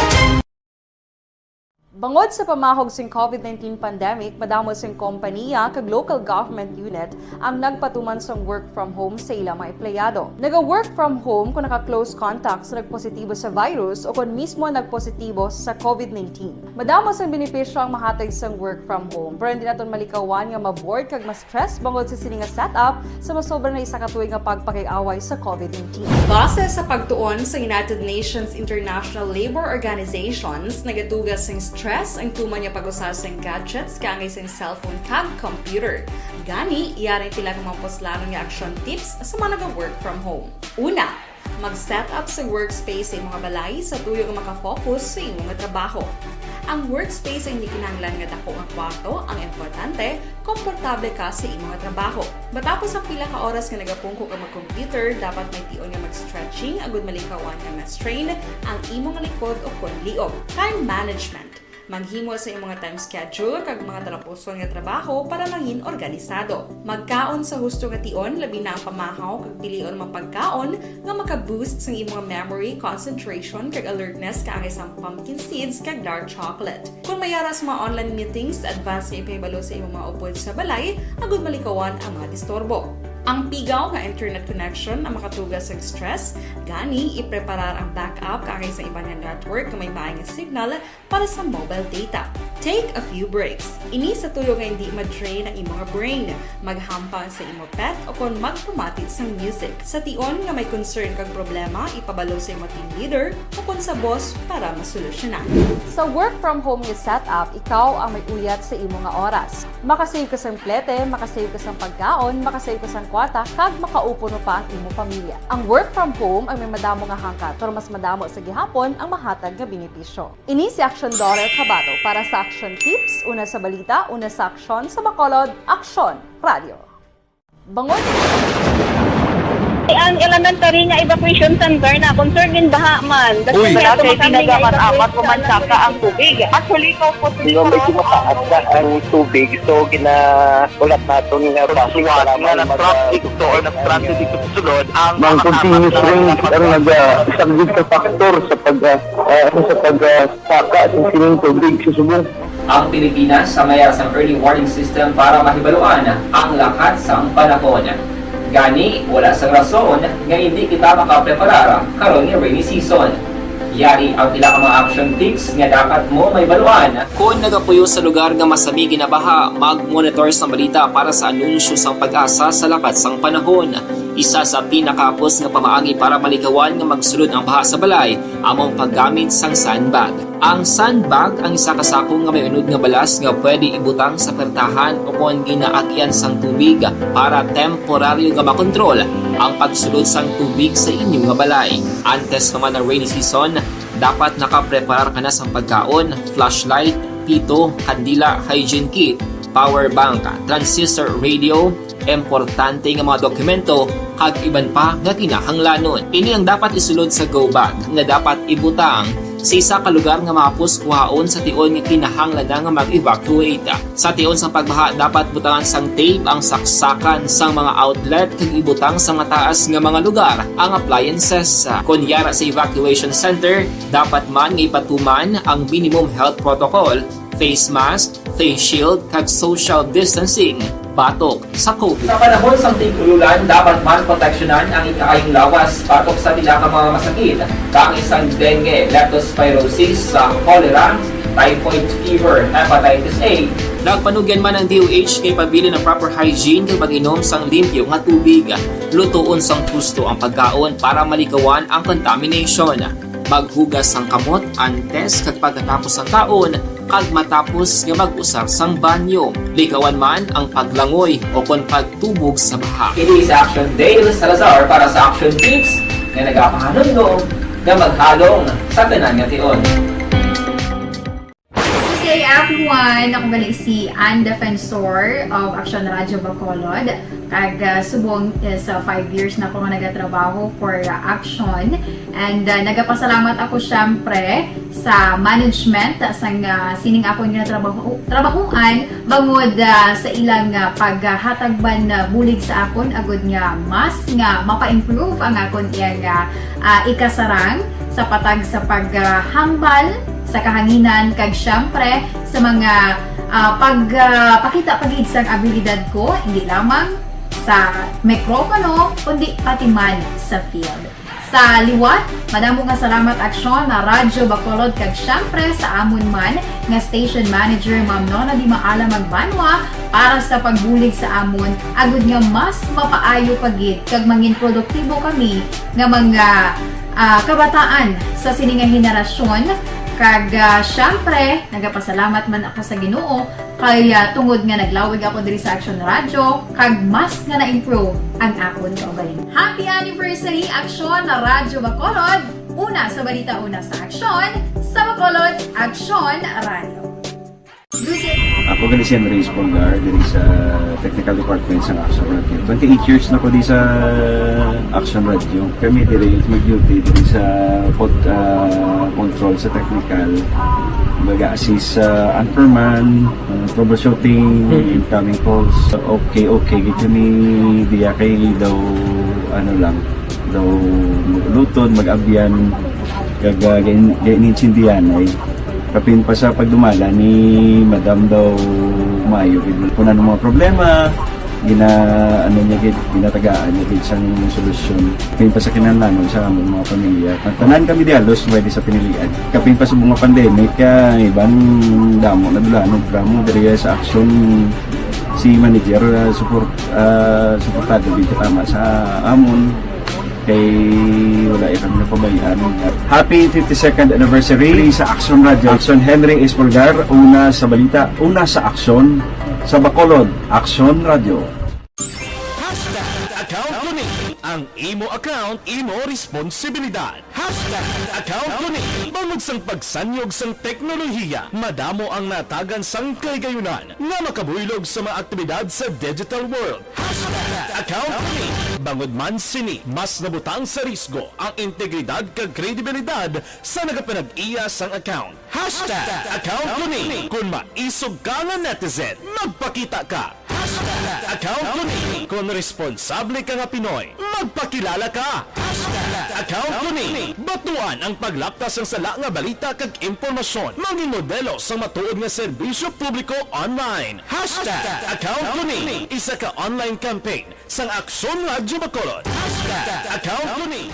Bangod sa pamahog sing COVID nineteen pandemic, madamo sing kompaniya kag local government unit ang nagpatuman sang work from home sa ila mga empleyado. Naga-work from home kung naka-close contact sa nagpositibo sa virus o kon mismo nagpositibo sa COVID nineteen. Madamo sang benepisyo ang mahatag sang work from home, pero hindi naton malikawan nga ma-bored kag ma-stress bangod sa sini nga setup sa masobra na isa ka tuig nga pagpakig-away sa COVID nineteen. Base sa pagtuon sa United Nations International Labour Organizations, nagatuga sing stress ang tuman nga pag-usa sing gadgets kaangay sing cellphone kag computer. Gani, yari ang pila ka mga puslanon nga action tips sa mga naga-work from home. Una, mag-set up sa workspace sa imong balay sa tuyo nga makafocus sa imong trabaho. Ang workspace ay hindi kinahanglan nga dako nga kwarto, ang importante, komportable ka sa imong trabaho. Matapos ang pila ka oras nga nagapungko ka mag-computer, dapat may tion nga mag-stretching agud malikawan nga ma-strain ang imong likod o kon liog. Time management. Maghimo sa imong time schedule kag mga talapuson nga trabaho para mangin organisado. Magkaon sa husto nga tion, labi na ang pamahaw kag pilion ang mga pagkaon nga maka-boost sang imong memory, concentration, kag alertness kaangay sang pumpkin seeds kag dark chocolate. Kon may ara sa mga online meetings, advance nga ipahibalo sa imong mga upod sa balay agud malikawan ang mga disturbo. Ang pigaw nga internet connection ang makatuga sa stress, gani ipreparar ang backup kaangay sa iban nga network nga may maay nga signal para sa mobile data. Take a few breaks. Ini sa tuyo nga hindi ma-drain ang imong brain. Maghampang sa imo pet o kon magpamati sang music. Sa tion nga may concern kag problema, ipabalo sa imo team leader o kon sa boss para masolusyonan. Sa work from home nga setup, ikaw ang may uyat sa imo nga oras. Makasave ka sang plete, makasave ka sang pagkaon, makasave ka sang kwarta, kag makaupo pa ang imo pamilya. Ang work from home ang may madamo nga hangkat, pero mas madamo sa gihapon ang mahatag nga benepisyo. Ini si Action Daughter Kabato para sa Action Tips, una sa balita, una sa aksyon, sa Bacolod, Aksyon Radio. Bangod Ang elementary nga evacuation center na concerned in baha man. That's Uy. why Wala nato kay kami nga pinagamat-amat evacuate man sa saka ang tubig. Actually, ikaw po, Nga medyo mataas na ang tubig, so gina-, ulat naton nga Pagsuwat nga nag-traffic to or nag-transit dito sa sulod, ang Ang mga continuous katapat rain na ang naga-, isa gid sa factor sa pag, ah, ah, ano, sa pag, ah, saka sa sining tubig sa subong. Ang Pilipinas sa mayara sang early warning system para mahibaluan ang lakat sang panahon. Gani, wala sang rason nga hindi kita makapreparar karon nga rainy season. Yari ang pila ka mga action tips nga dapat mo mahibaluan. Kon nagapuyo sa lugar nga masami ginabaha, mag-monitor sang balita para sa anunsyo sang PAGASA sa lakat sang panahon. Isa sa pinakahapos nga pamaagi para malikawan nga magsulod ang baha sa balay amo ang paggamit sang sandbag. Ang sandbag ang isa ka sako nga may unod nga balas nga pwede ibutang sa pertahan o kon ginaagyan sang tubig para temporaryo nga makontrol ang pagsulod sang tubig sa inyo nga balay. Antes pa man ang rainy season, dapat nakapreparar ka na sang pagkaon, flashlight, pito, kandila, hygiene kit, power bank, transistor radio, importante nga mga dokumento, kag iban pa nga kinahanglanon. Ini ang dapat isulod sa go bag nga dapat ibutang sa isa ka lugar nga mahapos kuhaon sa tion nga kinahanglan na nga mag-evacuate. Sa tion sang pagbaha, dapat butangan sang tape ang saksakan sang mga outlet kag ibutang sa mataas nga mga lugar ang appliances. Kon yara sa evacuation center, dapat man nga ipatuman ang minimum health protocol, face mask, face shield, kag social distancing batok sa COVID. Sa panahon sang tig-ululan, dapat man proteksyonan ang ikaayong lawas batok sa pila ka mga masakit, kaangay sang dengue, leptospirosis, sa cholera, typhoid fever, hepatitis A. Nagpanugyan man ang D O H nga ipabilin ang proper hygiene kag pag-inom sang limpyo nga tubig. Lutoon sang husto ang pagkaon para malikawan ang contamination. Maghugas sang kamot antes kag pagkatapos sang kaon, kag matapos nga mag-usar sang banyo. Likawan man ang paglangoy o kon pagtubog sa baha. Ini si Action Dale Salazar para sa Action Tips nga nagapahanumdom nga maghalong sa tanan nga tion. Good day, everyone! Ako gali si Ann Defensor of Action Radio Bacolod. Kag, ah, subong is, ah, five years na ako nga nagatrabaho for, ah, Action. And, ah, nagapasalamat ako, syempre, sa management, ah, sang, ah, sining akon nga trabaho, trabahuan, bangod, ah, sa ilang, ah, paghatag man, ah, bulig sa akon, agud nga mas nga mapa-improve ang akon iyang, ah, ah, ikasarang sa patag sa paghambal sa kahanginan, kag, syempre, sa mga, ah, pag, ah, pakita pa gid sang abilidad ko, hindi lamang sa mikropono, kundi pati man sa field. Sa liwat, madamo nga salamat, Aksyon, na Radyo Bacolod, kag, syempre, sa amon man nga station manager, Ma'am Nona Di Maala Magbanwa, para sa pagbulig sa amon, agud nga mas mapaayo pa gid kag mangin produktibo kami nga mga, ah, kabataan sa sini nga henerasyon. Kag, ah, syempre, nagapasalamat man ako sa Ginoo kay, ah, tungod nga naglawig ako diri sa Action Radio, kag mas nga na-improve ang akon kaugalingon. Happy anniversary, Action Radyo Bacolod! Una sa balita, una sa aksyon, sa Bacolod, Action Radio. Good day. Ako gali si Henry Espolgar, diri sa technical department sa Action Radio. Twenty-eight years na ko di sa Action Radio. Kami diri mag-duty diri sa pod-, ah, control sa technical. Mag-assist sa anchorman, ah, troubleshooting, Mhm. incoming calls. Okay, okay, gid kami diya kay daw, ano lang, daw mag-ulutod, mag-abyan, kag, ah, gain-, gainintindihan ay. Kapin pa sa pagdumala ni Madam daw maayo gid. Kung ano mga problema, gina-, ano niya gid, ginatagaan niya gid sang solusyon. Kapin pa sa kinahanglanon sa among mga pamilya. Ang tanan kami di halos pwede sa pinilian. Kapin pa sa mga pandemic, ah, iban damo na dulanog, dramo, diri sa Action, si manager, ah, support, ah, suportado gid katama sa amon. Kay wala ya kami napabayaan. Happy fifty-second anniversary sa Action Radio. Action Henry Espolgar, una sa balita, una sa aksyon, sa Bacolod, Action Radio. Hashtag account ko ni. Ang imo account, imo responsibilidad. Hashtag account ko ni. Bangod sang pagsanyog sang teknolohiya, madamo ang natagan sang kahigayunan nga makabuylog sa mga aktibidad sa digital world. Hashtag account ko ni. Bangod man sini, mas nabutang sa risgo ang integridad kag kredibilidad sa nagapanag-iya sang account. Hashtag account ko ni. Kon maisog ka nga netizen, magpakita ka. Hashtag account ko ni. Kon responsable ka nga Pinoy, magpakilala ka. Hashtag account ko ni. Batuan ang paglapta sang sala nga balita kag impormasyon. Mangin modelo sang matuod nga serbisyo publiko online. Hashtag account ko ni. Isa ka online campaign sang Aksyon Radyo Bacolod. Hashtag account ko ni.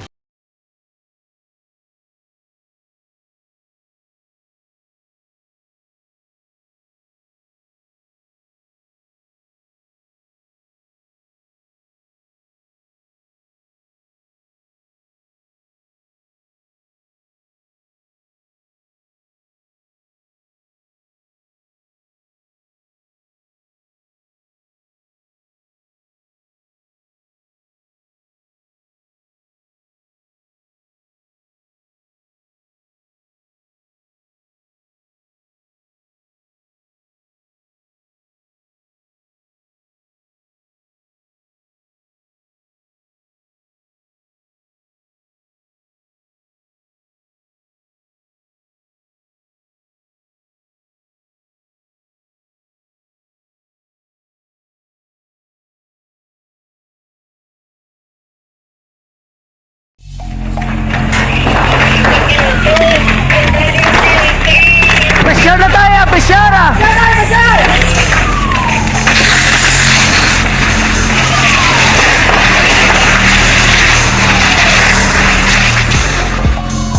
Pressure na tayo! Pressure na!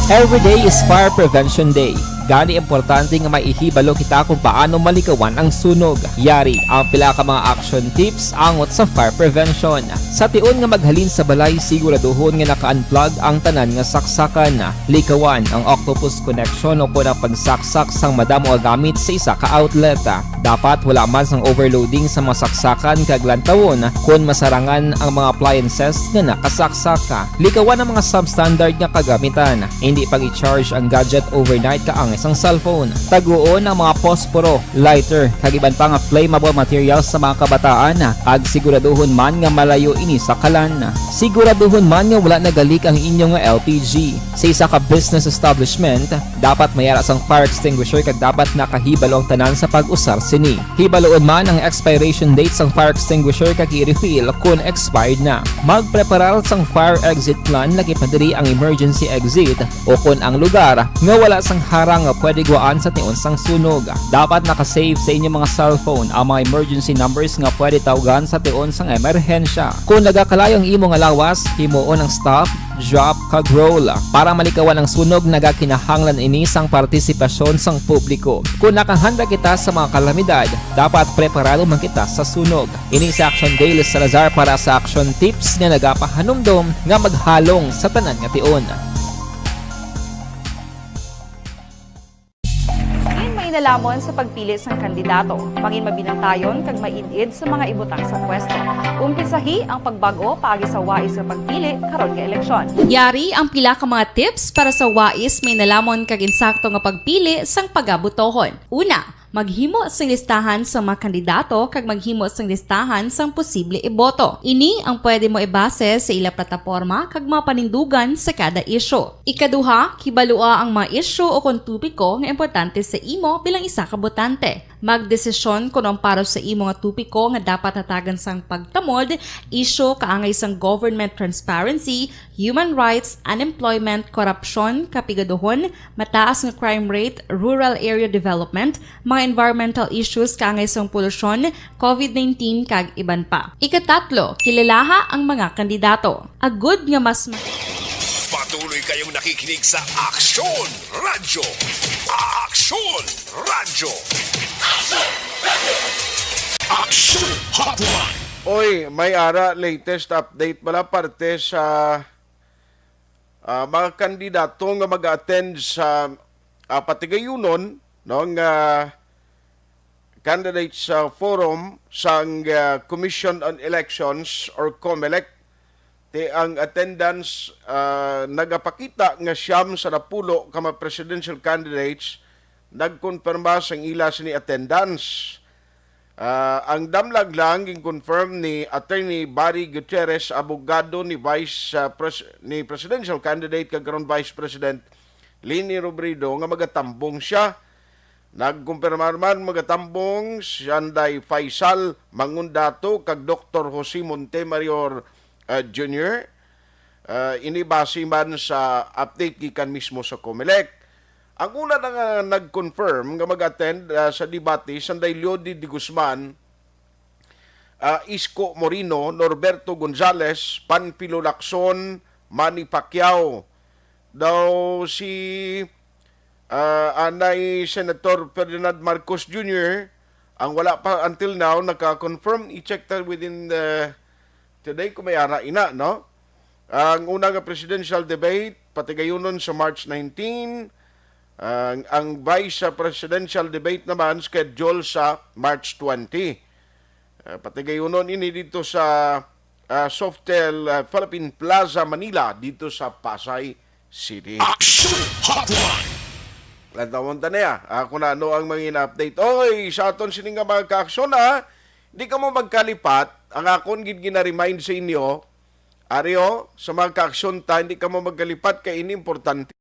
Every day is Fire Prevention Day. Gani, importante nga maihibalo kita kung paano malikawan ang sunog. Yari ang pila ka mga action tips angot sa fire prevention. Sa tion nga maghalin sa balay, siguraduhon nga naka-unplug ang tanan nga saksakan. Likawan ang octopus connection o kon ang pagsaksak sang madamo nga gamit sa isa ka outlet. Dapat wala man sang overloading sa mga saksakan kag lantawon kon masarangan ang mga appliances nga nakasaksak. Likawan ang mga substandard nga kagamitan. Hindi pag-i-charge ang gadget overnight kaangay sang cellphone. Taguon ang mga posporo, lighter, kag iban pa nga flammable materials sa mga kabataan, kag siguraduhon man nga malayo ini sa kalan. Siguraduhon man nga wala nagalik ang inyo nga L P G. Sa isa ka business establishment, dapat may ara sang fire extinguisher kag dapat nakahibalo ang tanan sa pag-usar sini. Hibaluon man ang expiration date sang fire extinguisher kag i-refill kon expired na. Magpreparar sang fire exit plan, laki pa diri ang emergency exit o kon ang lugar nga wala sang harang nga pwede gwaan sa tion sang sunog. Dapat naka-save sa inyo mga cellphone ang mga emergency numbers nga pwede tawgan sa tion sang emerhensya. Kon nagakalayo ang imo nga lawas, himuon ang stop, drop, kag roll. Para malikawan ang sunog, nagakinahanglan ini sang partisipasyon sang publiko. Kon nakahanda kita sa mga kalamidad, dapat preparado man kita sa sunog. Ini si Action Dale Salazar para sa Action Tips nga nagapahanumdom nga maghalong sa tanan nga tion. Diin mainalhamon sa pagpili sang kandidato, mangin mabinantayon kag maid-id sa mga ibutang sa pwesto. Umpisahi ang pagbag-o paagi sa wais nga pagpili karon nga eleksyon. Yari ang pila ka mga tips para sa wais, mainalhamon kag insakto nga pagpili sang pagabotohon. Una, maghimo sing listahan sa mga kandidato kag maghimo sing listahan sang posible iboto. Ini ang pwede mo ibase sa ila plataporma kag mga panindugan sa kada isyu. Ikaduha, kibalua ang mga isyu o kon topiko nga importante sa imo bilang isa ka botante. Magdesisyon kon ang para sa imo nga topiko nga dapat hatagan sang pagtamod, isyu kaangay sang government transparency, human rights, unemployment, korupsyon, kapigaduhon, mataas nga crime rate, rural area development, mga environmental issues kaangay sang polusyon, covid nineteen, kag iban pa. Ikatatlo, kilalaha ang mga kandidato. Agud nga mas ma- Patuloy kayong nakikinig sa Aksyon Radyo. Aksyon Radyo. Aksyon Hotline. Oy, may ara latest update bala parte sa, ah, mga kandidato nga mag-attend sa, ah, patigayunon, no, nga candidates, ah, forum sang, ah, Commission on Elections or COMELEC. Ti ang attendance, ah, nagapakita nga siyam sa napulo ka mga presidential candidates nagkonpirma sang ila sini attendance. Ah, ang damlag lang gin-confirm ni Attorney Barry Gutierrez, abogado ni Vice, ah, Pres-, ni presidential candidate kag karon Vice President Leni Robredo nga magatambong sia. Nagkumpirmar man magatambong si Shanday Faisal Mangundato kag Doktor Jose Montemayor, ah, Junior. Ah, ini base man sa update gikan mismo sa COMELEC. Ang una na nga nag-confirm nga mag-attend, ah, sa debate, Sanday Leody de Guzman, ah, Isko Moreno, Norberto Gonzales, Panfilo Lacson, Manny Pacquiao. Daw si, ah, anay Senator Ferdinand Marcos Junior ang wala pa until now naka-confirm. I-check ta within the today kung may ara ina, no? Ang una nga presidential debate, patigayunon sa March nineteen. Ang, ang vice presidential debate naman schedule sa March twenty. Ah, patigayunon ini dito sa, ah, Sofitel, ah, Philippine Plaza, Manila, dito sa Pasay City. Action Hotline. Lantawon ta niya, ah, kung ano ang mga ina-update. Oy, sa aton sini nga mga kaaksyon, ah, di kamo magkalipat. Ang akon gid gina-remind sa inyo, ari, oh, sa mga kaaksyon ta, hindi kamo magkalipat kay ini importante.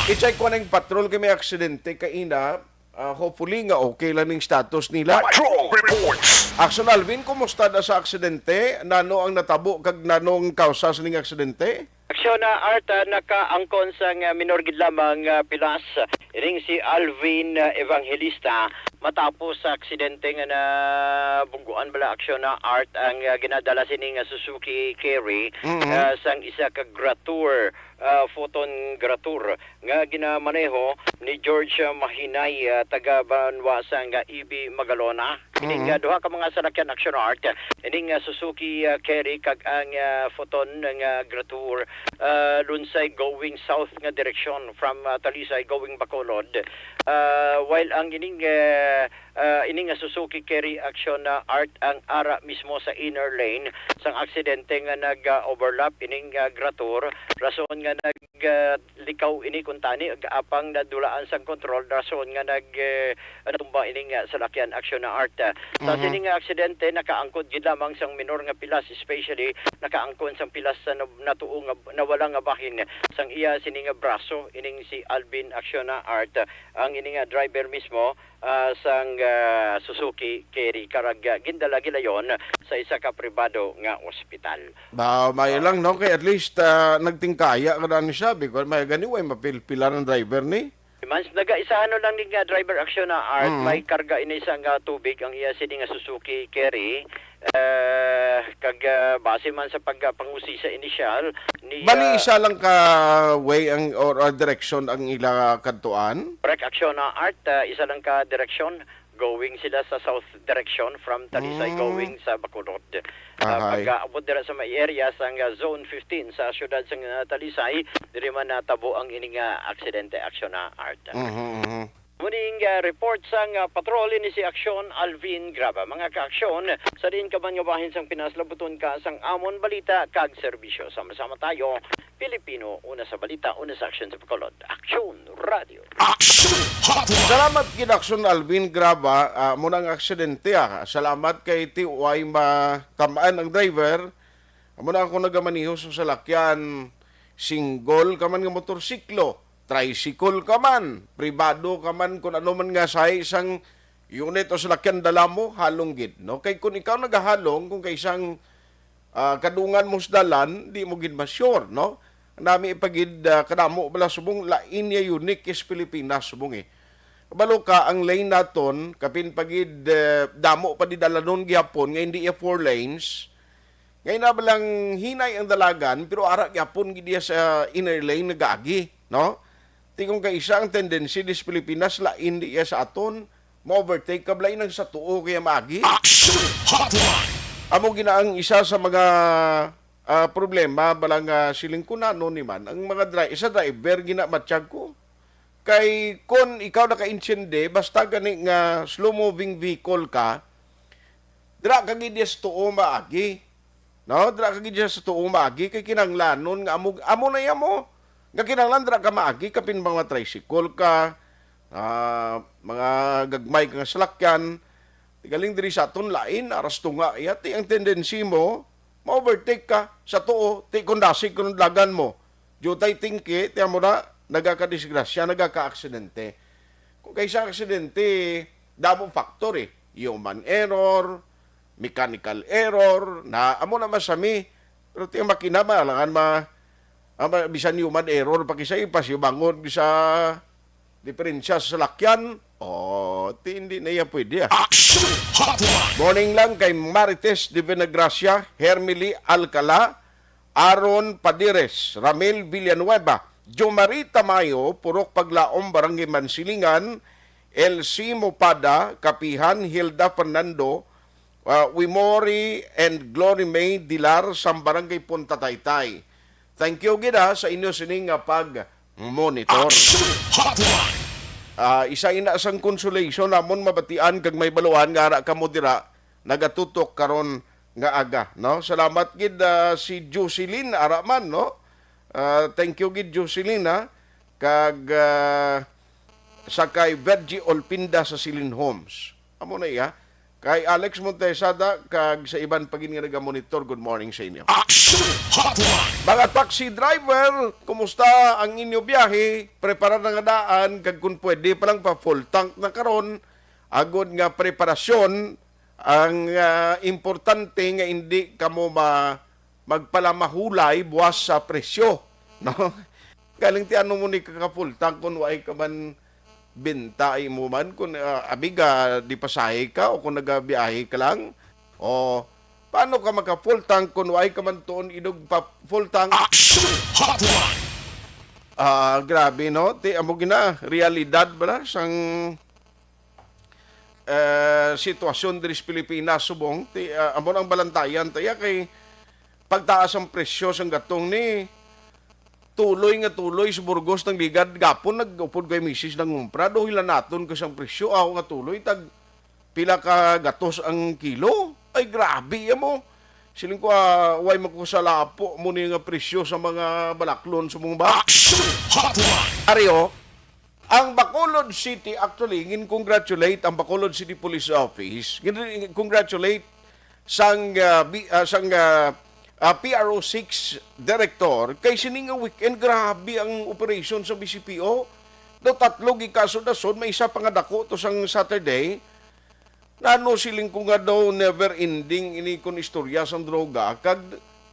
I-check ko ning patrol kay may aksidente kaina. Ah, hopefully nga okay lang ning status nila. Patrol reports. Action Alvin, kumusta na sa aksidente? Nano ang natabo kag nano ang kausa sa ning aksidente? Aksyon na Art, ah, nakaangkon sang, ah, minor gid lamang, ah, pilas. Ining si Alvin, ah, Evangelista, matapos sa aksidente nga nabungguan bala aksyon na Art ang, ah, ginadala sini nga Suzuki Carry, Mhm. ah, sang isa ka Gratour, ah, Photon Gratour nga ginamaneho ni George, ah, Mahinay, ah, taga banwa sang, ah, Ibi, Magalona. Ining, Mhm. ah, duha ka mga salakyan aksyon Art, ining, ah, Suzuki, ah, Carry kag ang, ah, Photon nga Gratour, ah, lunsay going south nga direksyon from, ah, Talisay going Bacolod. Ah, while ang ining, ah, ah, ining nga Suzuki Carry aksyon na Art ang ara mismo sa inner lane sang aksidente nga nag, ah, overlap ining, ah, Gratour, rason nga nag, ah, likaw ini kuntani ag apang nadulaan sang kontrol rason nga nag, eh, natumba ini nga salakyan aksyon na Art. Sa Mhm. sini nga aksidente, nakaangkod gid lamang sang minor nga pilas, especially nakaangkon sang pilas sa nab-, natuo nga nawala nga bahin sang iya sini nga braso, ining si Alvin aksyon na Art. Ang ini nga driver mismo, ah, sang, ah, Suzuki Carry karag, ah, gindala gilayon sa isa ka pribado nga ospital. Ba, may Ah. lang, no? Kay at least, ah, nagtingkaya ka na ni siya because may gani, way mapilpilan ang driver ni. Mans, nagaisahan lang ni nga driver aksyon na Art, Mm. may karga ini sang, ah, tubig ang iya sini nga Suzuki Carry. Eh, kag, ah, base man sa pagpangusi sa inisyal ni, Bali, ah, isa lang ka way ang, or, ah, direksyon ang ila kadtuan? Correct, aksyon na Art, ah, isa lang ka direksyon. Going sila sa south direction from Talisay Mm. going sa Bacolod. Ah, Ahay. pag-aabot dira sa may area sang, ah, Zone fifteen sa siyudad sang, ah, Talisay, diri man natabo ang ini nga aksidente, aksyon na Art. Mhm, mhm. Muning, ah, report sang, ah, patrol ini si Aksyon Alvin Graba. Mga kaaksyon, sa diin ka man nga bahin sang Pinas, labuton ka sang amon balita kag serbisyo. Sama-sama tayo, Pilipino, una sa balita, una sa aksyon sa Bacolod. Aksyon Radio. Action Hotline. Salamat gid, Aksyon Alvin Graba. Ah, amo na ang aksidente, ah. Salamat kay ti way makamaan ang driver. Amo na ako nagamaneho sa salakyan, single ka man nga motorsiklo, tricycle ka man, pribado ka man, kun ano man nga sahi sang unit o salakyan dala mo, halong gid, no? Kay kun ikaw nagahalong, kung kay isang, ah, kadungan mo sa dalan, di mo gid ma-sure, no? Nami pa gid, ah, kadamo bala subong lain niya unique is Pilipinas subong, eh. Kabalo ka, ang lane naton, kapin pa gid, eh, damo pa di dalanon gihapon nga hindi iya four lanes. Ngay na balang hinay ang dalagan, pero ara gyapon gid iya sa inner lane nagaagi, no? Ti kung kaisa ang tendency dis Pilipinas, lain di iya sa aton, ma-overtake ka, lain ang sa tuo kaya maagi. Action Hotline. Amo gina ang isa sa mga, ah, problema, bala nga siling ko na, ano ni man, ang mga dri-, isa driver gina matyag ko. Kay kon ikaw naka-intsindi, basta gani nga slow moving vehicle ka, dira ka gid sa tuo maagi. No? Dira ka gid sa tuo maagi kay kinahanglanon nga amo, amo na iya mo. Nga kinahanglan dira ka maagi kapin mga tricycle ka, ah, mga gagmay ka nga salakyan. Tigaling diri sa aton lain, aras tunga iya. Ti ang tendency mo, ma-overtake ka sa tuo, ti kung dasig kung lagan mo. Jutay tingki, ti amo na, nagakadisgrasya, nagakaaksidente. Kung kay sa aksidente, damo factor eh. Human error, mechanical error, na amo na masami. Pero ti ang makina, malangan ma, ah, ma-, bisan human error, pa kisay, pasibangon sa diferensya sa salakyan, o, ti hindi na iya pwede, ah. Action Hotline. Morning lang kay Marites de Venegracia, Hermily Alcala, Aaron Padires, Ramil Villanueva, Jomari Tamayo, Purok Paglaom, Barangay Mansilingan, Elsie Mopada, Kapihan, Hilda Fernando, ah, Wimori and Glory May Dilar sa Barangay Punta Taytay. Thank you gid, ah, sa inyo sining nga pag-monitor. Action Hotline. Ah, isa ina sang consolation namon mabatian kag may baluan nga ara kamo dira nagatutok karon nga aga, no? Salamat gid, ah, si Jocelyn ara man, no? Ah, thank you gid, Jocelyn, ha? Kag, ah, sa kay Virgie Olpinda sa Silin Homes. Amo na iya. kay Alex Montesada, kag sa iban pa gid nga nagamonitor, good morning sa inyo. Action Hotline! Mga taxi driver, kumusta ang inyo biyahe? Prepara na nga daan, kag kung pwede pa lang pa full tank na karon, agod nga preparasyon ang, ah, importante nga hindi kamo ma-, magpalamahulay buwas sa presyo, no? Galing ti ano mo ni kaka-full tank kung waay ka man benta imo man, kung, ah, abi ga di pasahe ka o kung nagabiyahe ka lang? O paano ka maka-full tank kung waay ka man tuon idog pa full tank? Action Hotline! Ah, grabe, no? Ti amo gina realidad bala sang, eh, sitwasyon diri sa Pilipinas subong. Ti, ah, amo nang balantayan ta iya kay pagtaas ang presyo sang gatong ni tuloy nga tuloy sa Burgos nang ligad gapon nag-upod kay misis nangumpra do hilanaton ko sang presyo aw nga tuloy tag pila ka gatos ang kilo. Ay, grabe ya mo. Siling ko, ah, way magkusalapo mo ni nga presyo sa mga balaklon sa mong ba? Action Hotline! Ari, oh, ang Bacolod City, actually, gin-congratulate ang Bacolod City Police Office. Gin-congratulate sang, ah, bi-, ah, sang, ah, ah, P R O six director kay sini nga weekend, grabe ang operation sa B C P O. Do tatlo gikasod-asod, may isa pa nga dako to sang Saturday. Nano siling ko nga daw never ending ini kon istorya sang droga, kag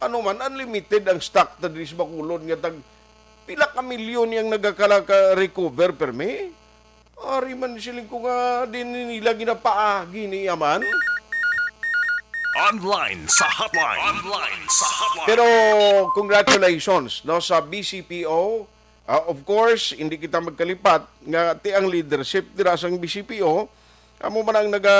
ano man, unlimited ang stock ta diri sa Bacolod nga tag pila ka milyon yang nagakala ka recover permi? Ari man siling ko nga din nila ginapaagi niya man. Online sa hotline. Online sa hotline. Pero congratulations, no, sa B C P O. Ah, of course, hindi kita magkalipat nga ti ang leadership dira sang B C P O, amo man ang naga,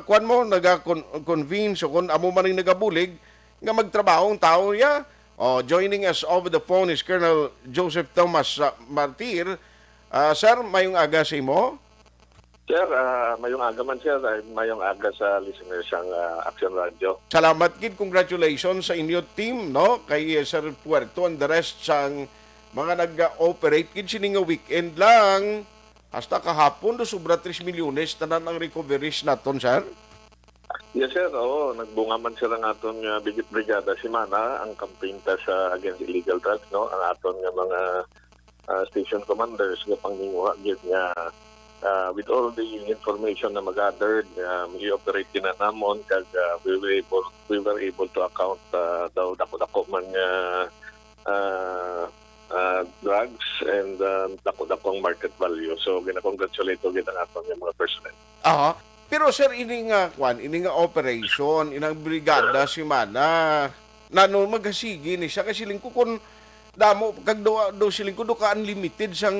kuwan mo, naga con-, convince o kung amo man ang nagabulig nga magtrabaho ang tao niya. Oh, joining us over the phone is Colonel Joseph Thomas, ah, Martir. Ah, sir, mayong aga sa imo. Sir, ah, mayong aga man, sir. Ay, mayong aga sa listeners sang, ah, Action Radio. Salamat gid, congratulations sa inyo team, no? Kay, eh, Sir Puerto and the rest sang mga nag-operate gid sini nga weekend lang. Hasta kahapon do sobra tres milyones tanan ang recoveries naton, sir. Yes, sir. Oo, nagbunga man sila nga aton nga big-, Brigada Semana, ang campaign ta sa against illegal drugs, no? Ang aton nga mga, ah, station commanders nga panginguha gyud nga, ah, with all the information na ma-gathered, ah, i-operate gyud na namon kag, ah, we were able, we were able to account, ah, daw dako-dako man nga, ah, ah, drugs and, ah, dako-dako ang market value. So, gina-congratulate ko gyud ang aton nga mga personnel. Aha. Pero, sir, ini nga, kwan, ini nga operation, inang Brigada Semana, nano magasigi ni siya? Kasi siling ko, kun damo, kag do, do siling ko, do ka unlimited sang,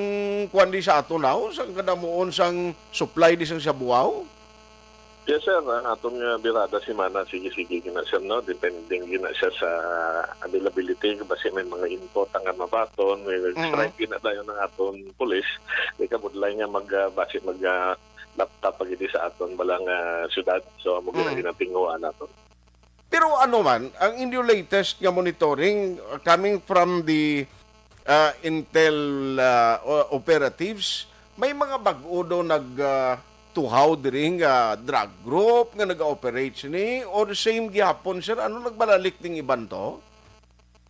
kwan, di sa aton, aw, sang kadamuon sang supply di sang Shabu, aw? Yes, sir. Ang aton nga Brigada Semana, sige-sige gina, sir, no? Depending gina siya sa availability. Basi may mga input ang nga mabaton, may Mm. strike gina dayon ang aton pulis. Di ka budlay nga mag, ah, basi mag, ah, laptop pa gid sa aton bala nga syudad. So, amo gid ang Mm. ginatinguhaan naton. Pero ano man, ang inyo latest nga monitoring, uh, coming from the, uh, intel, uh, o-, operatives, may mga bag-o daw nag, uh, tuhaw diri nga drug group nga nag-operate sini or same gihapon, sir? Ano nagbalalik ning iban to?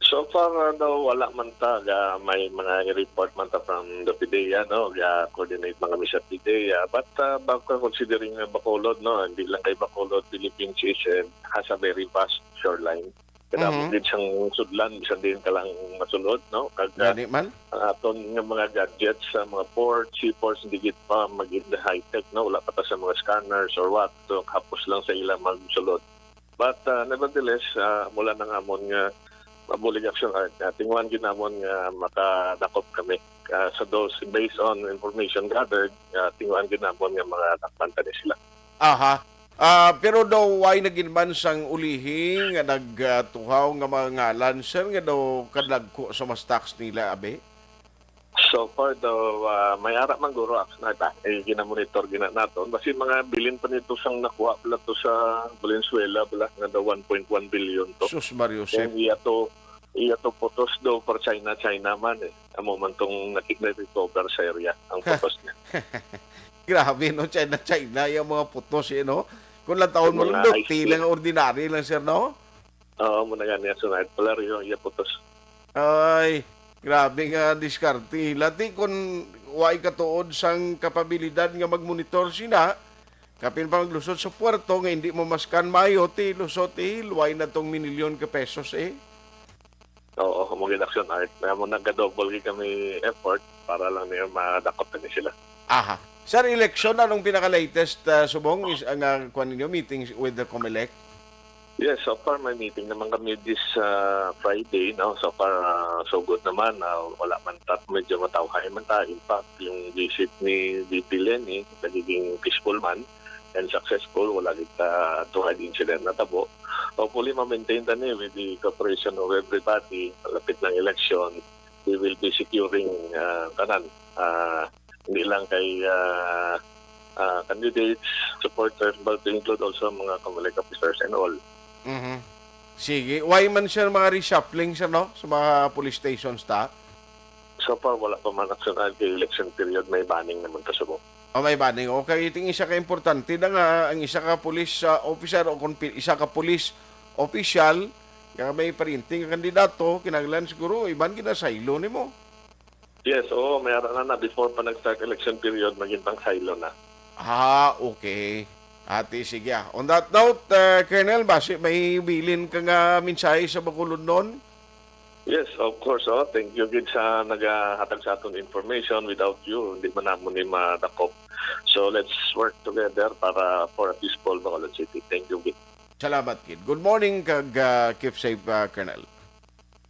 So far, ah, daw wala man ta, ga, may mga report man ta from the PDEA, no, ga coordinate man kami sa PDEA. But, ah, baka considering nga Bacolod, no, hindi lang kay Bacolod, Philippines is, eh, has a very vast shoreline. Kaya Mhm. mo gid siyang sudlan, bisan diin ka lang masulod, no? Kag, ah, Gani man? ang aton nga mga gadgets, ah, mga ports, seaports, hindi gid pa mag-, high-tech, no? Wala pa ta sa mga scanners or what. So, hapos lang sa ila magsulod. But, uh, nevertheless, uh, mula na nga amon nga mabulig action, uh, uh, tinguhan gid namon nga makadakop kami, uh, sa those, based on information gathered, uh, tinguhan gid namon nga makadakpan kani sila. Aha. Ah, pero daw way na gid man sang ulihi nga nagtuhaw nga mga ngalan, sir, nga daw kadagko sa mas tax nila, abi? So far daw, ah, may ara man guro, ah, na ta, eh, ginamonitor gina naton. Basi mga bilin pa nito sang nakuha pala to sa Valenzuela, bala nga daw one point one billion to. Sus, Mario Then Josep. iya to, iya to putos daw for China, China man eh. Amo man tong naki-, na-recover sa area ang putos niya. Grabe, no? China, China, yung mga putos, eh, no? Kung lang taon mo lang, mga Dok, high ti school lang, ordinary lang, sir, no? Oo, mo na gani ang sunod. Palaryo, iya putos. Ay, grabe nga diskarte. Lati kung way katuod sang kapabilidad nga magmonitor sina, kapin pa maglusot sa puerto nga hindi mo maskan maayo, ti lusot, eh, luway na tong minilyon ka pesos, eh. Oo, mo gid action art. Kaya mo nagka-double gid kami effort para lang niya madakop na ni sila. Aha. Sir, election, anong pinaka-latest, ah, subong is, ang, ah, kuwan ninyo, meetings with the Comelec? Yes, so far may meeting naman kami this, ah, Friday, no? So far, ah, so good naman. Ah, wala man ta, medyo matawhay man ta. In fact, yung visit ni V P Leni, nagiging peaceful man and successful. Wala kita tungod incident na tabo. Hopefully, ma-maintain ta ni with the cooperation of everybody. Lapit ng election, we will be securing, ah, tanan. Ah, hindi lang kay, ah, ah, candidates, supporters, but to include also mga Comelec officers and all. Mhm. Sige. Why man, sir, mga reshuffling, sir, no? Sa mga police stations, ta? So far, wala pa man action kay election period, may banning naman kasubok. Oh, may banning. Okay, iting isa ka importante na nga, ang isa ka police, ah, officer o kung pi-, isa ka police official, nga may pariente nga kandidato, kinahanglan siguro, iban ginasaylo nimo. Yes, oo, may ara na na. Before pa nag-start election period, maging pang silo na. Ah, okay. Ate, sige, ah. On that note, uh, Colonel, basi may bilin ka nga mensahe sa Bacolodnon? Yes, of course. Oh. Thank you gid sa nagahatag sa aton information. Without you, hindi man namon ni madakop. So let's work together para for a peaceful Bacolod City. Thank you gid. Salamat gid. Good morning kag, ah, keep safe, ah, Colonel.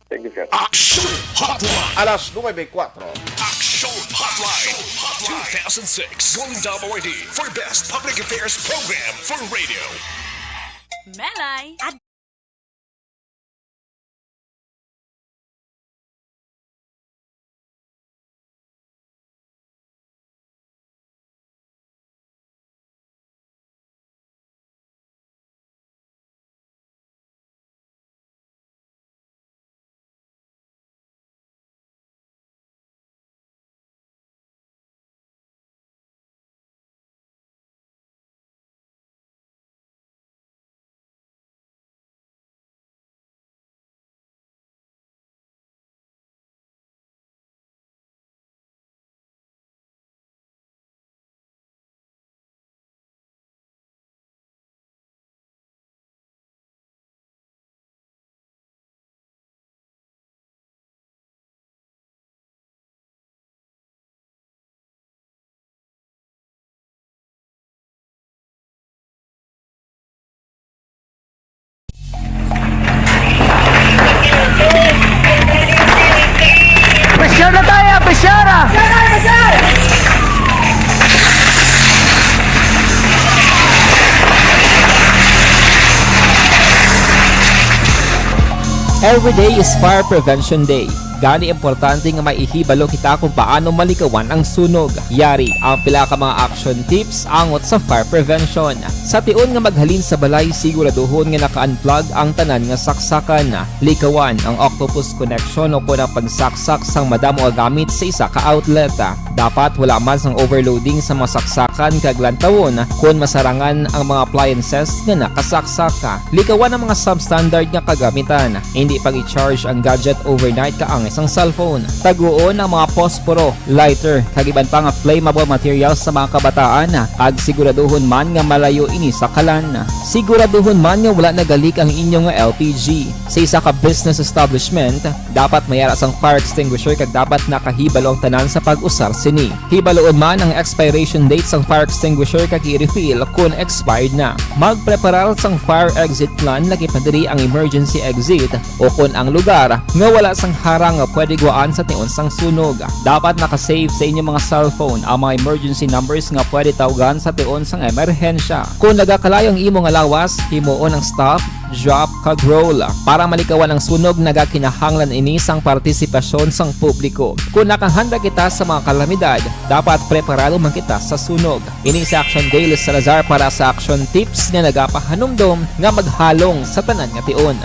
Thank you, sir. Action Hotline. Alas nuebe y kuatro. Action Hotline. Two thousand six Golden Dome Awardee for Best Public Affairs Program for Radio. Melay. Pressure na tayo, pressure na! Every day is Fire Prevention Day. Gani, importante nga maihibalo kita kung paano malikawan ang sunog. Yari ang pila ka mga action tips angot sa fire prevention. Sa tion nga maghalin sa balay, siguraduhon nga naka-unplug ang tanan nga saksakan. Likawan ang octopus connection o kon ang pagsaksak sang madamo nga gamit sa isa ka outlet. Dapat wala man sang overloading sa mga saksakan kag lantawon kon masarangan ang mga appliances nga nakasaksak. Likawan ang mga substandard nga kagamitan. Hindi pag-i-charge ang gadget overnight kaangay sang cellphone. Taguon ang mga posporo, lighter, kag iban pa nga flammable materials sa mga kabataan, kag siguraduhon man nga malayo ini sa kalan. Siguraduhon man nga wala nagalik ang inyo nga L P G. Sa isa ka business establishment, dapat may ara sang fire extinguisher kag dapat nakahibalo ang tanan sa pag-usar sini. Hibaloon man ang expiration date sang fire extinguisher kag i-refill kon expired na. Magpreparar sang fire exit plan, lakip na diri ang emergency exit o kon ang lugar nga wala sang harang nga pwede guwaan sa tion sang sunog. Dapat naka-save sa inyo mga cellphone ang mga emergency numbers nga pwede tawgan sa tion sang emerhensya. Kon nagakalayo ang imo nga lawas, himuon ang stop, drop, kag roll. Para malikawan ang sunog, nagakinahanglan ini sang partisipasyon sang publiko. Kon nakahanda kita sa mga kalamidad, dapat preparado man kita sa sunog. Ini si Action Dale Salazar para sa Action Tips nga nagapahanumdom nga maghalong sa tanan nga tion.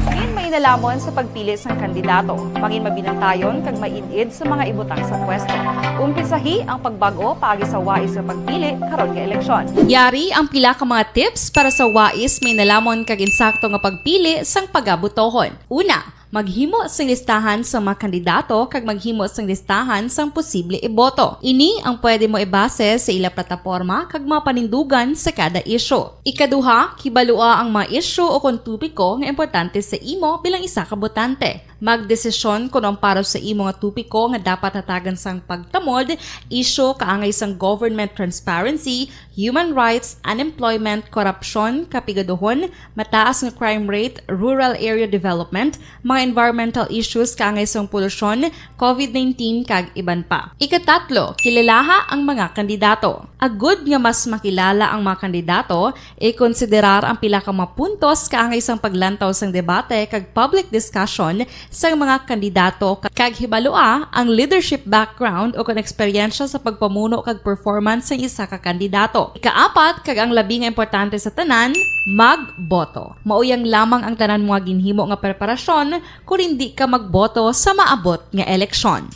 Ngayon, may Lamon sa pagpili sang kandidato, mangin mabinantayon kag maid-id sa mga ibutang sa pwesto. Umpisahi ang pagbag-o paagi sa wais nga pagpili karon nga eleksyon. Yari ang pila ka mga tips para sa wais, may nalamon kag insakto nga pagpili sang pagabotohon. Una, maghimo sing listahan sa mga kandidato kag maghimo sing listahan sang posible iboto. Ini ang pwede mo ibase sa ila plataporma kag mga panindugan sa kada isyu. Ikaduha, kibalua ang mga isyu o kon topiko nga importante sa imo bilang isa ka botante. Magdesisyon kon ang para sa imo nga topiko nga dapat hatagan sang pagtamod, isyu kaangay sang government transparency, human rights, unemployment, korupsyon, kapigaduhon, mataas nga crime rate, rural area development, mga environmental issues kaangay sang polusyon, covid nineteen, kag iban pa. Ikatatlo, kilalaha ang mga kandidato. Agud nga mas makilala ang mga kandidato, ikonsiderar ang pila ka mga puntos kaangay sang paglantaw sang debate kag public discussion sang mga kandidato, kag hibalua ang leadership background o kon eksperyensya sa pagpamuno kag performance sang isa ka kandidato. Ikaapat, kag ang labi nga importante sa tanan, magboto. Mauyang lamang ang tanan mo nga ginhimo nga preparasyon kon indi ka magboto sa maabot nga eleksyon.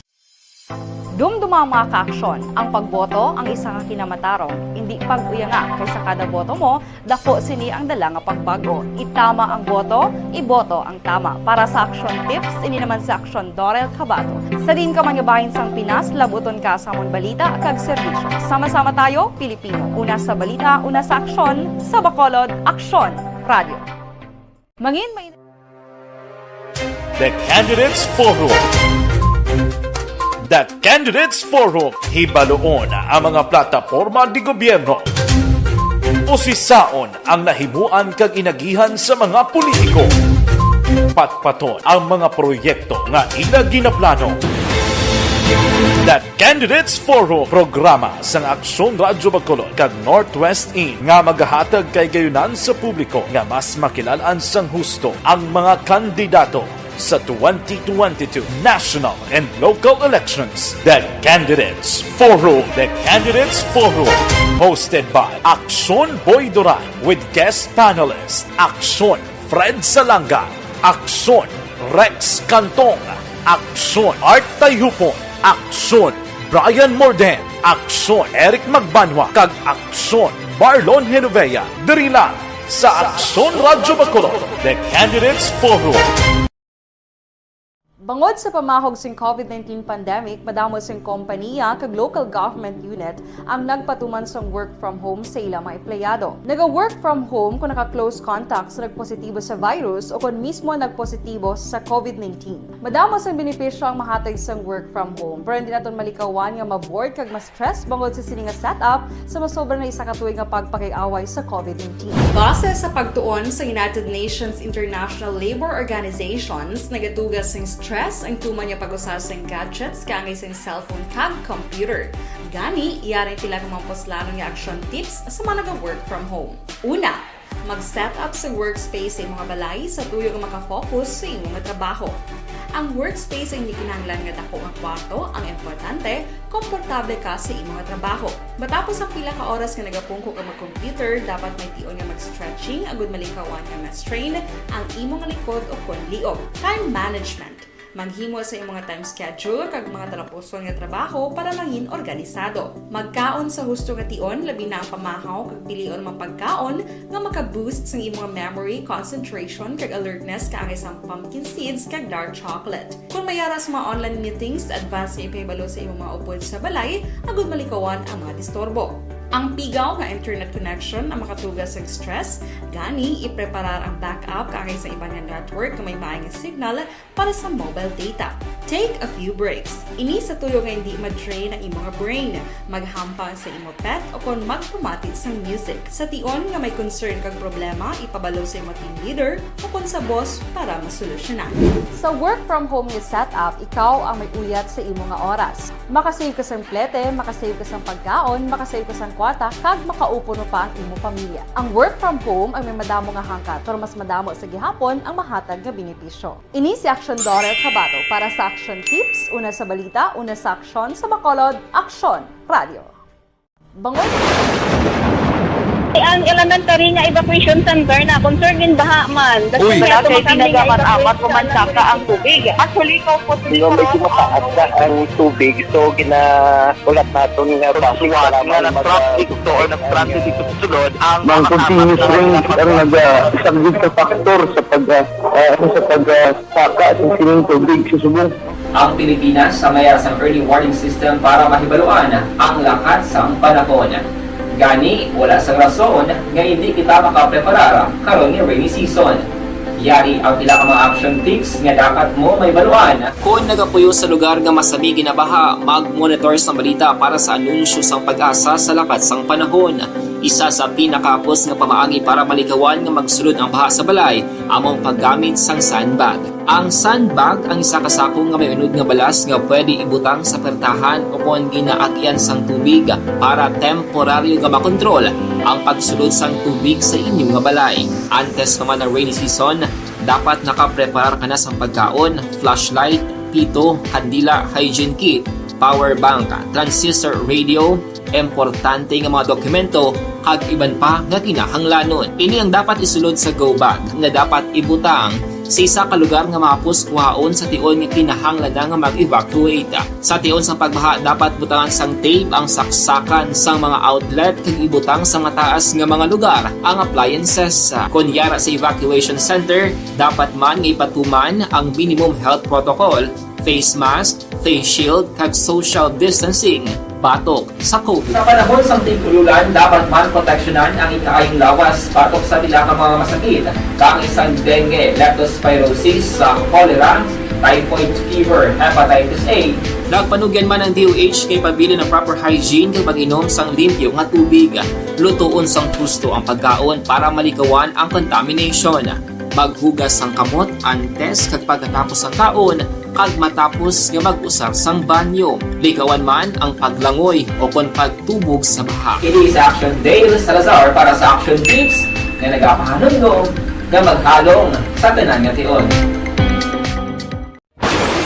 Dumduma ang mga kaaksyon. Ang pagboto ang isa ka kinamatarong. Indi pag-uyanga, kay sa kada boto mo, dako sini ang dala nga pagbago. Itama ang boto, iboto ang tama. Para sa Aksyon Tips, ini naman si Aksyon Dorel Cabato. Sa diin ka man nga bahin sang Pinas, labuton ka sa amon balita kag serbisyo. Sama-sama tayo, Pilipino. Una sa balita, una sa aksyon, sa Bacolod, Aksyon Radio. Mangin may The Candidates Forum. The Candidates Forum. Hibaluon ang mga plataporma de gobierno. Usisaon ang nahimuan kag inagihan sa mga politiko. Patpaton ang mga proyekto nga ila ginaplano. The Candidates Forum, programa sang Aksyon Radyo Bacolod kag Northwest In nga magahatag kahigayonan sa publiko nga mas makilalaan sang husto ang mga kandidato sa twenty twenty-two national and local elections. The Candidates Forum. The Candidates Forum. Hosted by Aksyon Boy Duran with guest panelist Aksyon Fred Salanga, Aksyon Rex Cantong, Aksyon Art Tayhupon, Aksyon Brian Morden, Aksyon Eric Magbanwa, kag Aksyon Marlon Genovea, diri lang sa Aksyon Radyo Bacolod, The Candidates Forum. Bangod sa pamahog sing covid nineteen pandemic, madamo sing kompaniya kag local government unit ang nagpatuman sang work from home sa ila mga empleyado. Naga-work from home kung naka-close contact sa nagpositibo sa virus o kung mismo nagpositibo sa covid nineteen. Madamo sang benepisyo ang mahatag sang work from home, pero hindi naton malikawan nga ma-bored kag ma-stress bangod sa sini nga setup sa masobra na isa ka tuig nga pagpakig-away sa covid nineteen. Base sa pagtuon sa United Nations International Labour Organizations, nagatuga sing stress ang tuman nga pag-usa sing gadgets kaangay sing cellphone kag computer. Gani, yari ang pila ka mga puslanon nga action tips sa mga naga-work from home. Una, mag-set up sa workspace sa imong balay sa tuyo nga makafocus sa imong trabaho. Ang workspace ang hindi kinahanglan nga dako nga kwarto, ang importante, komportable ka sa imong trabaho. Matapos ang pila ka oras nga nagapungko ka mag-computer, dapat may tion nga mag-stretching agud malikawan nga ma-strain ang imong likod o kon liog. Time management. Maghimo sa imong time schedule kag mga talapuson nga trabaho para mangin organisado. Magkaon sa husto nga tion, labi na ang pamahaw kag pilion mga pagkaon nga maka-boost sang imong memory, concentration, kag alertness kaangay sang pumpkin seeds kag dark chocolate. Kung may ara sa mga online meetings, advance nga ipahibalo sa imong mga upod sa balay agud malikawan ang mga disturbo. Ang pigaw nga internet connection ang makatuga sang stress, gani ipreparar ang backup kaangay sa iban nga network nga may maayo nga signal para sa mobile data. Take a few breaks. Ini sa tuyo nga hindi ma-drain ang imo nga brain. Maghampang sa imo pet o kon magpamati sang music. Sa tion nga may concern kag problema, ipabalo sa imo team leader o kon sa boss para masolusyonan. Sa work from home nga setup, ikaw ang may uyat sa imo nga oras. Makasave ka sang plete, makasave ka sang pagkaon, makasave ka sang kwarta, kag makaupuno pa ang imo pamilya. Ang work from home ang may madamo nga hangkat, pero mas madamo sa gihapon ang mahatag nga benepisyo. Ini si Aksyon Dorel Cabato para sa Aksyon Tips, una sa balita, una sa aksyon, sa Bacolod, Aksyon Radio. Bangod Ang elementary nga evacuation center na concern in baha man. That's Uy. Why Wala ato kay makami nga tinaga man evacuate amat sa man saka ang tubig. Actually, ikaw po, Di ba, medyo mataas na ang tubig, so ginahulat naton nga Sa traffic suwat para nga mag-, nag-traffic to or nag-transit dito sa sulod, ang Ang mga continuous tapat na rain ang nagpapasok. Naga-, isa gid sa factor sa pag, ah, ah, ano, sa pag, ah, saka sa sining tubig sa subong. Ang Pilipinas sa mayara sang early warning system para mahibaluan ang lakat sang panahon. Gani, wala sang rason nga hindi kita makapreparar karon nga rainy season. Yari ang pila ka mga action tips nga dapat mo mahibaluan. Kon nagapuyo sa lugar nga masami ginabaha, mag-monitor sang balita para sa anunsyo sang PAGASA sa lakat sang panahon. Isa sa pinakahapos nga pamaagi para malikawan nga magsulod ang baha sa balay amo ang paggamit sang sandbag. Ang sandbag ang isa ka sako nga may unod nga balas nga pwede ibutang sa pertahan o kon ginaagyan sang tubig para temporaryo nga makontrol ang pagsulod sang tubig sa inyo nga balay. Antes pa man ang rainy season, dapat nakapreparar ka na sang pagkaon, flashlight, pito, kandila, hygiene kit, power bank, transistor radio, importante nga mga dokumento, kag iban pa nga kinahanglanon. Ini ang dapat isulod sa go bag nga dapat ibutang sa isa ka lugar nga mahapos kuhaon sa tion nga kinahanglan na nga mag-evacuate. Sa tion sang pagbaha, dapat butangan sang tape ang saksakan sang mga outlet kag ibutang sa mataas nga mga lugar ang appliances. Kon yara sa evacuation center, dapat man nga ipatuman ang minimum health protocol, face mask, face shield, kag social distancing batok sa COVID. Sa panahon sang tig-ulolan, dapat man proteksyonan ang ikaayong lawas batok sa pila ka mga masakit, kaangay sang dengue, leptospirosis, sa cholera, typhoid fever, hepatitis A. Nagpanugyan man ang D O H nga ipabilin ang proper hygiene kag pag-inom sang limpyo nga tubig, lutoon sang husto ang pagkaon para malikawan ang contamination. Maghugas sang kamot antes kag pagkatapos sang kaon, kag matapos nga mag-usar sang banyo. Likawan man ang paglangoy o kon pagtubog sa baha. Kini si Action Dale Salazar para sa Action Tips nga nagapahanumdom nga maghalong sa tanan nga tion.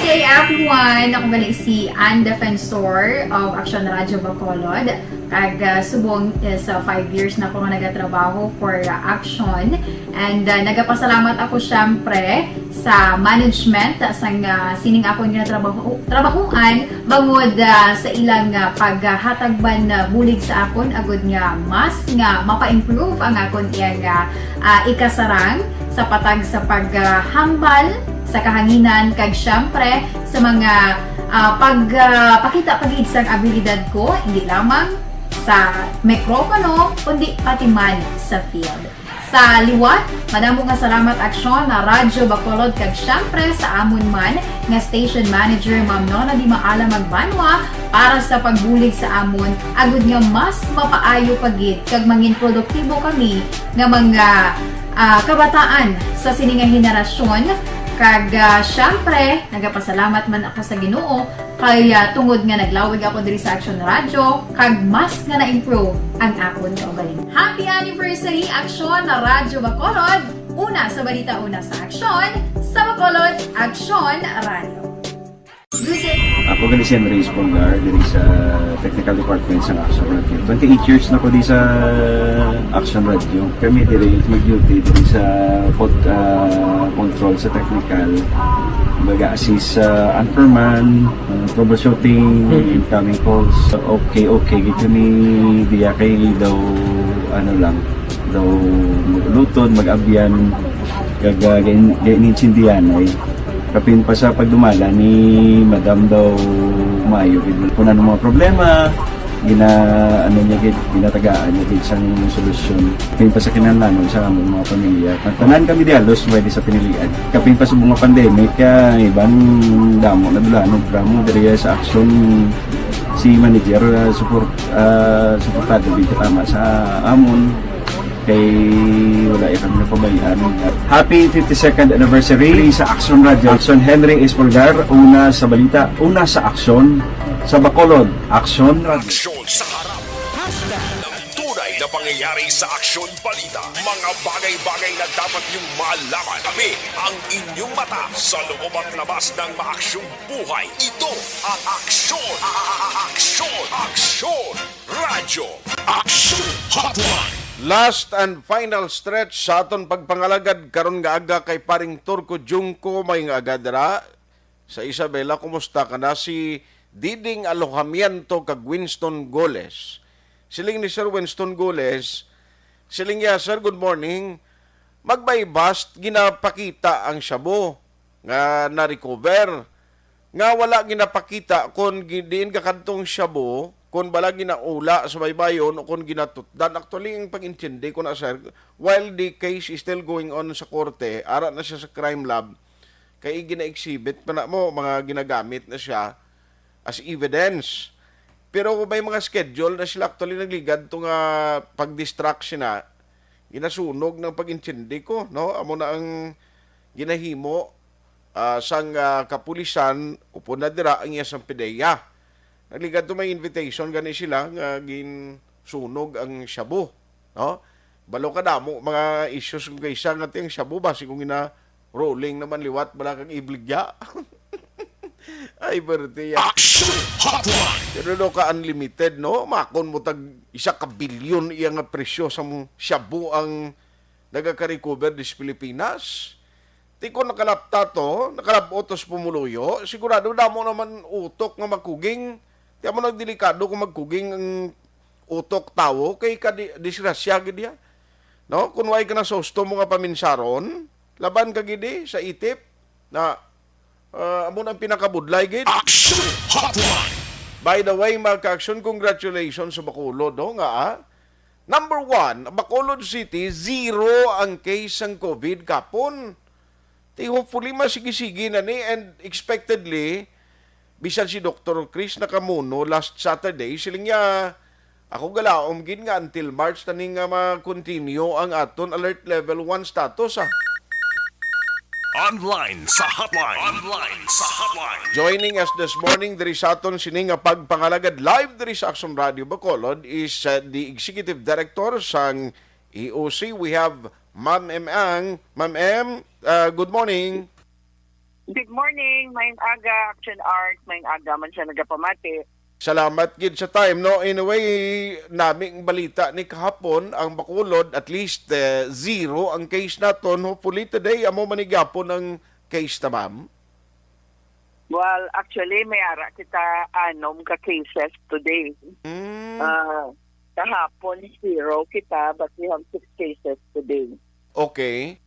Good day, everyone! Ako gali si Ann Defensor of Action Radio Bacolod. Kag, ah, subong is, ah, five years na ako nga nagatrabaho for, ah, Action. And, ah, nagapasalamat ako, syempre, sa management, ah, sang, ah, sining akon nga trabaho, trabahoan, bangod, ah, sa ilang, ah, paghatag man, ah, bulig sa akon, agud nga mas nga mapa-improve ang akon iyang, ah, ah, ikasarang sa patag sa paghambal sa kahanginan, kag, syempre, sa mga, ah, pag, ah, pakita pa gid sang abilidad ko, hindi lamang sa mikropono, kundi pati man sa field. Sa liwat, madamo nga salamat, Aksyon, na Radyo Bacolod, kag, syempre, sa amon man nga station manager, Ma'am Nona Di Maala Magbanwa, para sa pagbulig sa amon, agud nga mas mapaayo pa gid kag mangin produktibo kami nga mga, ah, kabataan sa sini nga henerasyon. Kag, ah, syempre, nagapasalamat man ako sa Ginoo kay, ah, tungod nga naglawig ako diri sa Action Radio, kag mas nga na-improve ang akon kaugalingon. Happy anniversary, Action na Radyo Bacolod! Una sa balita, una sa aksyon, sa Bacolod, Action Radio. Good day. Ako gali si Henry Espolgar, diri sa technical department sa Action Radio. Twenty-eight years na ko di sa Action Radio. Kami diri mag-duty diri sa pod-, ah, control sa technical. Mag-assist sa anchorman, ah, troubleshooting, Mm. incoming calls. Okay, okay, gid kami diya kay daw, ano lang, daw mag-ulutod, mag-abyan, kag, ah, gain-, gainintindihan ay. Kapin pa sa pagdumala ni Madam daw maayo gid. Kung ano mga problema, gina-, ano niya gid, ginatagaan niya gid sang solusyon. Kapin pa sa kinahanglanon sa among mga pamilya. Tanan kami di halos pwede sa pinilian. Kapin pa subong nga pandemic, ah, iban damo na dula, ano, damo diri sa aksyon si manager, ah, support, ah, suportado gid tama sa amon. Kay wala ya kami napabayaan. Happy fifty-second anniversary sa Action Radio. Action Henry Espolgar, una sa balita, una sa aksyon, sa Bacolod, Action Radio. Aksyon sa harap. Hashtag ng tunay na pangyayari sa Aksyon Balita. Mga bagay-bagay na dapat niyong malaman. Kami ang inyong mata sa loob at labas ng maaksyong buhay. Ito ang Aksyon. A-, a-, a-, Aksyon. Aksyon. Radyo. Action Hotline. Last and final stretch sa aton pagpangalagad karon nga aga kay paring Turco Junco, may nga aga dira sa Isabela. Kumusta ka na? Si Diding Alojamiento kag Winston Goles. Siling ni Sir Winston Goles, siling niya, "Sir, good morning. Magbay bust, ginapakita ang shabu nga na-recover. Nga wala ginapakita kon gi-, diin gakadtong shabu, kon bala ginaula sa baybayon o kon ginatutdan." Actually, ang pag-intindi ko na, sir, while the case is still going on sa korte, ara na siya sa crime lab, kay gina-exhibit pa na mo, mga ginagamit na siya as evidence. Pero may mga schedule na sila actually nagligad to nga pag-distract sina, ginasunog ng pag-intindi ko, no? Amo na ang ginahimo, ah, sang, ah, kapulisan, upod na dira ang iya sang pideya. Nagligad to may invitation gani sila nga ginsunog ang shabu, no? Balo ka damo mga issues kung kaysa nga ting shabu ba, si kung ina rolling naman liwat bala kag ibligya. Ay, birthday ya. Action Hotline! Pero daw ka unlimited, no? Makon mo tag isa ka bilyon iya nga presyo sa mong shabu ang nagaka-recover dis Pilipinas. Ti kon nakalapta to, nakalabot to sa pumuluyo, sigurado damo naman utok nga magkuging. Ti amo nang delikado kung magkuging ang utok tawo kay ka di-, disgrasya gid ya. No? Kung way ka na sa husto mo nga paminsaron, laban ka gid eh, sa itip na, ah, amo nang pinakabudlay gid. Action Hotline! By the way, mga ka-action, congratulations sa Bacolod, no, nga, ah. Number one, Bacolod City, zero ang case sang COVID kapon. Ti hopefully, masigi-sige na ni, and expectedly, bisan si Doktor Chris Nakamuno last Saturday, siling niya, "Ako galaom gid nga until March tani nga ma-continue ang aton alert level one status, ah." Online sa hotline. Online sa hotline. Joining us this morning diri sa aton sini nga pagpangalagad live diri sa Action Radio Bacolod is, uh, the Executive Director sang E O C. We have Ma'am M Ang. Ma'am M, uh, good morning. Good morning, maayong aga, Action Art, maayong aga man sa nagapamati. Salamat gid sa time, no? Anyway, nami ang balita ni kahapon, ang Bacolod, at least, eh, zero ang case naton. Hopefully today, amo man ni gyapon ang case na, ma'am. Well, actually, may ara kita anom ka cases today. Mm. Ah, kahapon, zero kita, but we have six cases today. Okay.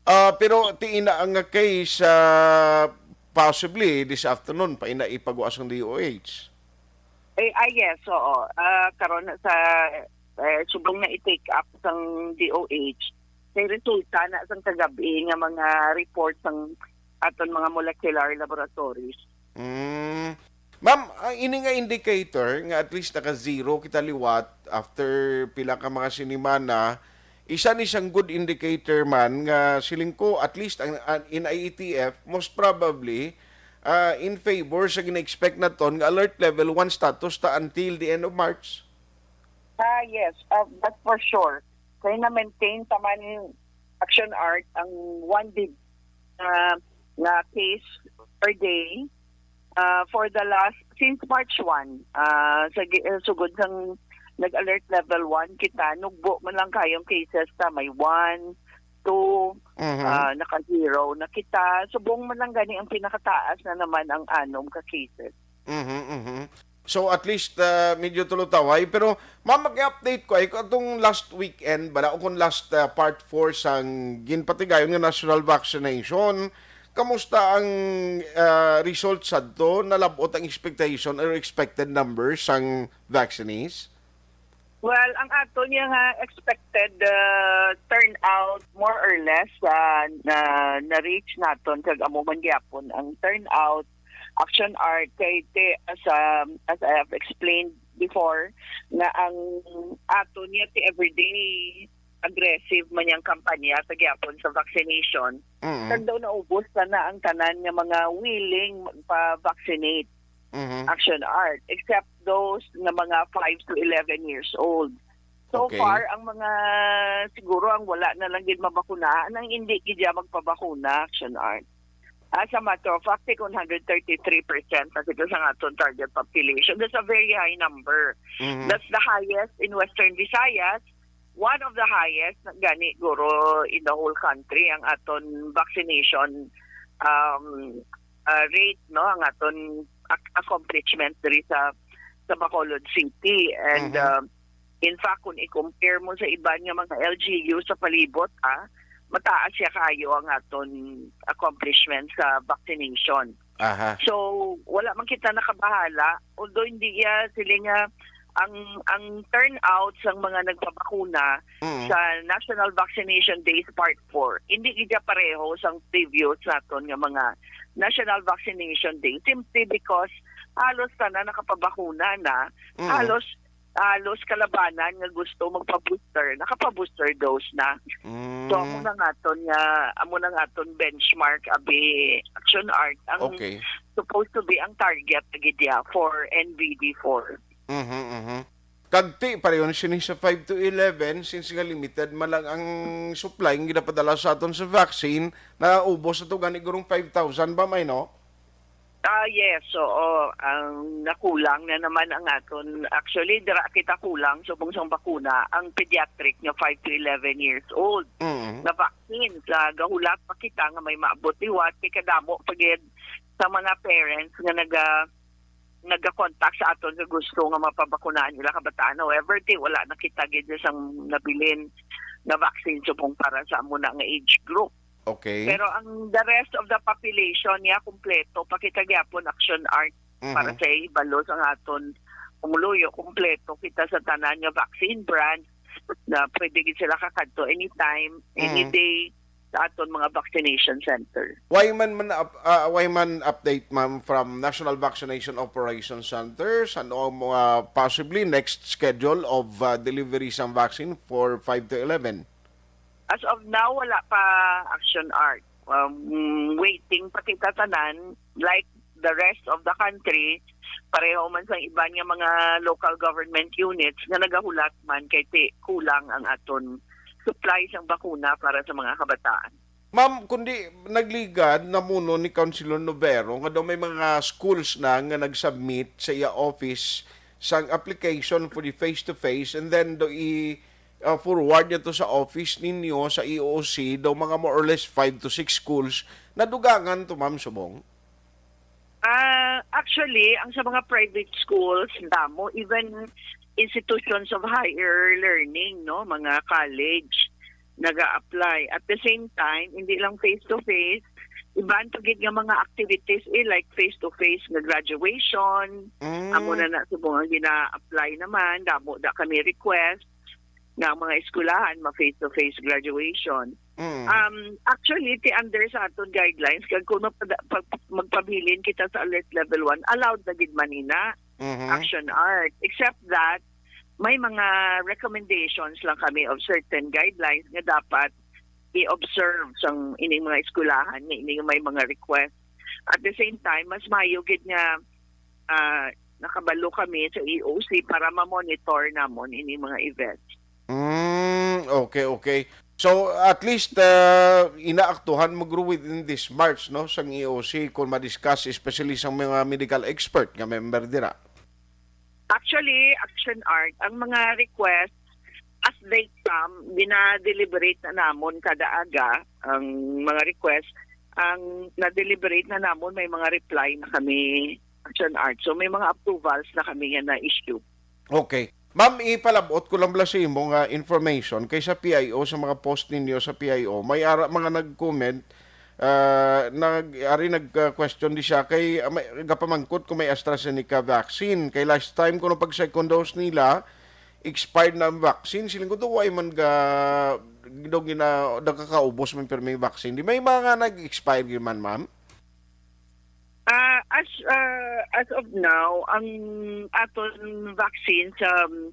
Ah, pero ti ina ang nga case, ah, possibly this afternoon pa ina ipagawas ang D O H. Eh, ah, yes, oo. Ah, karon sa, eh, subong na i-take up sang D O H, may resulta na sang kagabi nga mga report sang aton mga molecular laboratories. Mm. Ma'am, ah, ini nga indicator nga at least naka-zero kita liwat after pila ka mga sinimana, isa ni sang good indicator man nga siling ko at least ang, ang in I E T F most probably, ah, in favor sa gina-expect naton nga alert level one status ta until the end of March. Ah, yes, ah, that's for sure. Kaya na-maintain pa man, Action Art, ang one digit, ah, nga case per day, ah, for the last, since March one, ah, sa gi-, eh, sugod sang nag-alert level one kita, nugbo man lang kayong cases ta, may one, two, Mhm. ah, naka-zero na kita. Subong man lang gani ang pinakataas na naman ang anom ka cases. Mhm, mhm. So, at least, ah, medyo tulutaway. Pero, ma'am, mag-update ko ay, atong last weekend bala, o kung last, ah, part four sang ginpatigayon nga national vaccination, kamusta ang, ah, result sadto? Nalabot ang expectation or expected numbers sang vaccinees? Well, ang ato niya nga expected, ah, turnout, more or less, ah, na, na-reach naton, kag amo man gyapon ang turnout, Action Art, kay ti, as, um, as I have explained before, na ang ato niya ti everyday aggressive man yang kampanya sa gyapon sa vaccination. Mm. Kag daw naubos na na ang tanan nga mga willing magpa-vaccinate, Mhm. Action Art, except those nga mga five to eleven years old. So Okay. far, ang mga, siguro ang wala na lang gid mabakuna, ang hindi gid siya magpabakuna, Action Art. As a matter of fact, kung hundred thirty-three percent na sila sa aton target population, that's a very high number. Mhm. That's the highest in Western Visayas. One of the highest na gani guro in the whole country ang aton vaccination, um, ah, rate, no, ang aton ac-, accomplishment diri sa sa Bacolod City. And Mhm. um, in fact, kung i-compare mo sa iban nga mga L G U sa palibot, ah, mataas siya kayo ang aton accomplishment sa vaccination. Aha. So, wala man kita nakabahala, although hindi ya sila nga ang ang turnout sang mga nagpabakuna Mm. sa National Vaccination Days Part four, hindi gid ya pareho sang previous naton nga mga National Vaccination Day, simply because halos tanan nakapabakuna na, Mm. halos halos kalabanan nga gusto magpa-booster, nakapa-booster dose na. So, amo Mm. na nga aton nga, amo na nga aton benchmark, abi, Action Art, ang Okay. supposed to be ang target na gid ya for N V D four. Mhm, mhm. Kag ti, pareho na sini sa five to eleven, since nga limited man lang ang supply nga ginapadala sa aton sa vaccine, naubos na to gani gurong five thousand ba, may, no? Ah, yes, oo. Ang nakulang na naman ang aton, actually, dira kita kulang subong sang bakuna, ang pediatric nga five to eleven years old Mm. nga vaccine. Sa gahulat pa kita nga may maabot liwat, kay kadamo pa gid sa mga parents nga naga-, naga-contact sa aton nga gusto nga mapabakunahan ila kabataan. However, ti, wala na kita gid sang nabilin nga vaccine subong para sa amo na nga age group. Okay. Pero ang the rest of the population niya, kumpleto pa kita gyapon, Action Art, para Mhm. sa ibalo sa aton pumuluyo, kumpleto kita sa tanan nga vaccine brand na pwede gid sila kakadto anytime, any Mhm. day sa aton mga vaccination center. Why man, man up-, ah, why man update, ma'am, from National Vaccination Operations Center sa ano ang mga possibly next schedule of, ah, delivery sang vaccine for five to eleven? As of now, wala pa, Action Art. Um, waiting pa kita tanan, like the rest of the country, pareho man sa iban nga mga local government units nga nagahulat man kay ti-, kulang ang aton supply sang bakuna para sa mga kabataan. Ma'am, kundi nagligad, namuno ni Councilor Novero nga daw may mga schools na nga nag-submit sa iya office sang application for the face-to-face, and then daw i-, uh, forward niya to sa office ninyo, sa E O C, daw mga more or less five to six schools. Nadugangan to, ma'am, subong? Ah, actually, ang sa mga private schools, damo, even institutions of higher learning, no, mga college, naga-apply. At the same time, hindi lang face-to-face, iban pa gid nga mga activities, eh, like face-to-face nga graduation, Mm. amo na na subong ang gina-apply naman, damo da kami request nga ang mga eskwelahan ma face-to-face graduation. Mm. Um, actually, ti under sa aton guidelines, kag kung magpada-, pag, magpabilin kita sa alert level one, allowed na gid man ina Mhm. Action Art. Except that, may mga recommendations lang kami of certain guidelines nga dapat i-observe sang ining mga eskwelahan nga ining may mga request. At the same time, mas maayo gid nga, ah, nakabalo kami sa E O C para ma-monitor namon ini mga events. Mm, okay, okay. So, at least, uh, inaaktuhan mo guro within this March, no, sang E O C, kung ma-discuss, especially sa mga medical expert nga member dira. Actually, Action Art, ang mga request, as they come, gina-deliberate na namon kada aga ang mga request. Ang na-deliberate na namon, may mga reply na kami, Action Art. So, may mga approvals na kami nga na-issue. Okay. Ma'am, ipalabot ko lang bala sa imo nga information kay sa P I O, sa mga post ninyo sa P I O, may ara mga nag-comment, ah, nag-, ari nag-, ah, question di siya kay, ah, may, gapamangkot kung may AstraZeneca vaccine. Kay last time kuno pag second dose nila, expired na ang vaccine. Siling ko to, why man ga, daw gina-, nagkakaubos man pirmi ang vaccine. Di may mga nag-expire gyud man, ma'am? Ah, as, ah, as of now, ang aton vaccine sa, um,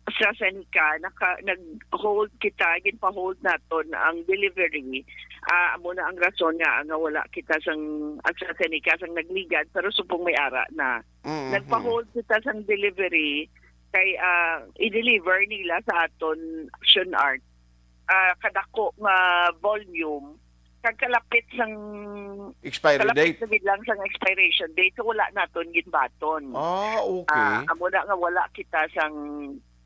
AstraZeneca, naka-, nag-hold kita, ginpa-hold naton ang delivery. Ah, amo na ang rason nga, nga wala kita sang AstraZeneca, sang nagligad, pero subong may ara na. Mm, mm. Nagpa-hold kita sang delivery kay, ah, i-deliver nila sa aton Action Art, ah, kadako nga volume, kag kalapit sang, Expiry kalapit date? na gid lang sang expiration date, so wala naton ginbaton. Ah, okay. Ah, amo na nga wala kita sang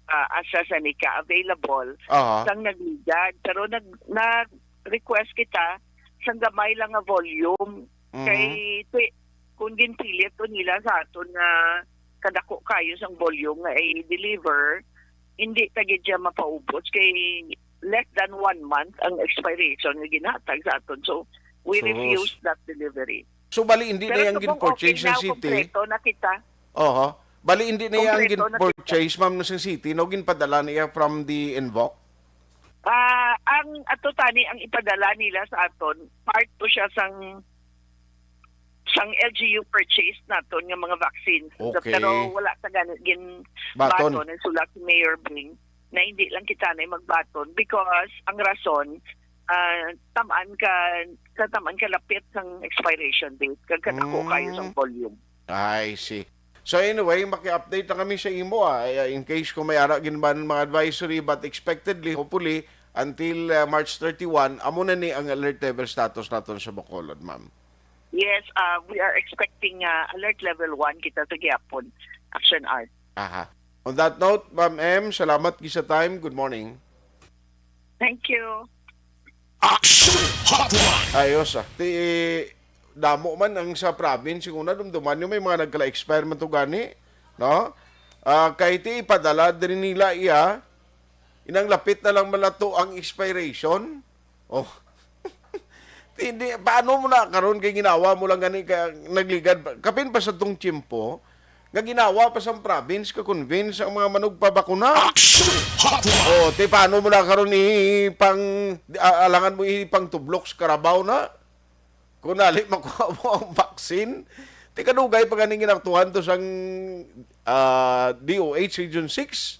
ah, AstraZeneca available Aha. sang nagligad. Pero nag, nag-request kita sang gamay lang nga volume. Mhm. Kay, ti-, kung ginpilit to nila sa aton nga kadako kayo sang volume nga i-deliver, hindi ta gid siya mapaubos kay less than one month ang expiration nga ginhatag sa aton. So, we Sus. refuse that delivery. So, bali, hindi Pero na yang subong gin-purchase okay sa na, city? Kompleto na kita. Oho. Bali, hindi na yang Kompleto na gin-purchase, ma'am, sa city, no? Ginpadala niya from the Invoke? Ah, ang ato tani, ang ipadala nila sa aton, part to siya sang, sang L G U purchase naton nga mga vaccines. Okay. Pero wala ta gani gin Baton. baton, ang sulat si Mayor Bing, na hindi lang kita na magbaton because ang rason, ah, tamaan ka, sa tamaan ka lapit sang expiration date, kag kadako Mm. kayo sang volume. I see. So anyway, maki-update na kami sa imo, ah, in case kung may ara gin ba ng mga advisory, but expectedly, hopefully, until, ah, March thirty-one, amo na ni ang alert level status naton sa Bacolod, ma'am. Yes, ah, we are expecting, ah, alert level one kita sa gihapon, Action Art. Aha. On that note, Ma'am M, salamat gid sa time. Good morning. Thank you. Action Hotline. Ayos, ah. Ti, damo man ang sa province, kung nadumduman nyo, may mga nagkala-expire man to gani, no? Ah, kay ti, ipadala diri nila iya, inang lapit na lang malato ang expiration. Oh. Ti, di, paano mo na karon kay ginawa mo lang gani ka nagligad pa? Kapin pa sa tong tiyempo, nga ginawa pa sang province ka convince ang mga manugpabakuna. Action Hotline. Oh, ti, paano mo na karon ipang, di, ah, alangan mo ipang tublok sa Carabao na? Kung nali makuha mo ang vaccine, ti kadugay pa ganing ginaktuhan to sang, ah, D O H Region six.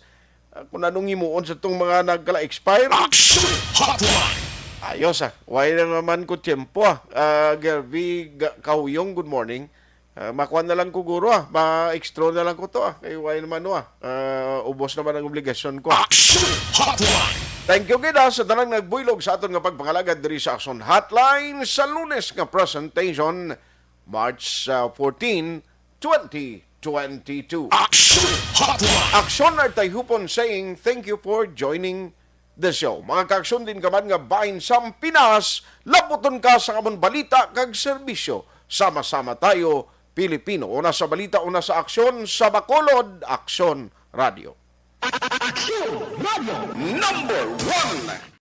Ah, kung anong himuon sa tong mga nagkala-expire. Action Hotline. Ayos, ah. Why na naman ko tiyempo, ah. Ah, Gervie Ga-, Kahuyong, good morning. Ah, makuha na lang ko, guro, ah. Ma-extra na lang ko to, ah. Kay why naman, no, ah. Ah, ubos naman ang obligasyon ko, ah. Action Hotline. Thank you gid, ah, sa tanang nagbuylog sa aton nga pagpangalagad diri sa Action Hotline sa Lunes nga presentation, March, ah, fourteen, twenty twenty-two. Action Hotline. Aksyon Artayhupon saying thank you for joining the show. Mga kaaksyon din ka man nga bahin sang Pinas, laputon ka sa amon balita kag serbisyo. Sama-sama tayo, Pilipino. Una sa balita, una sa aksyon, sa Bacolod, Aksyon Radio. Aksyon Radio. Number one.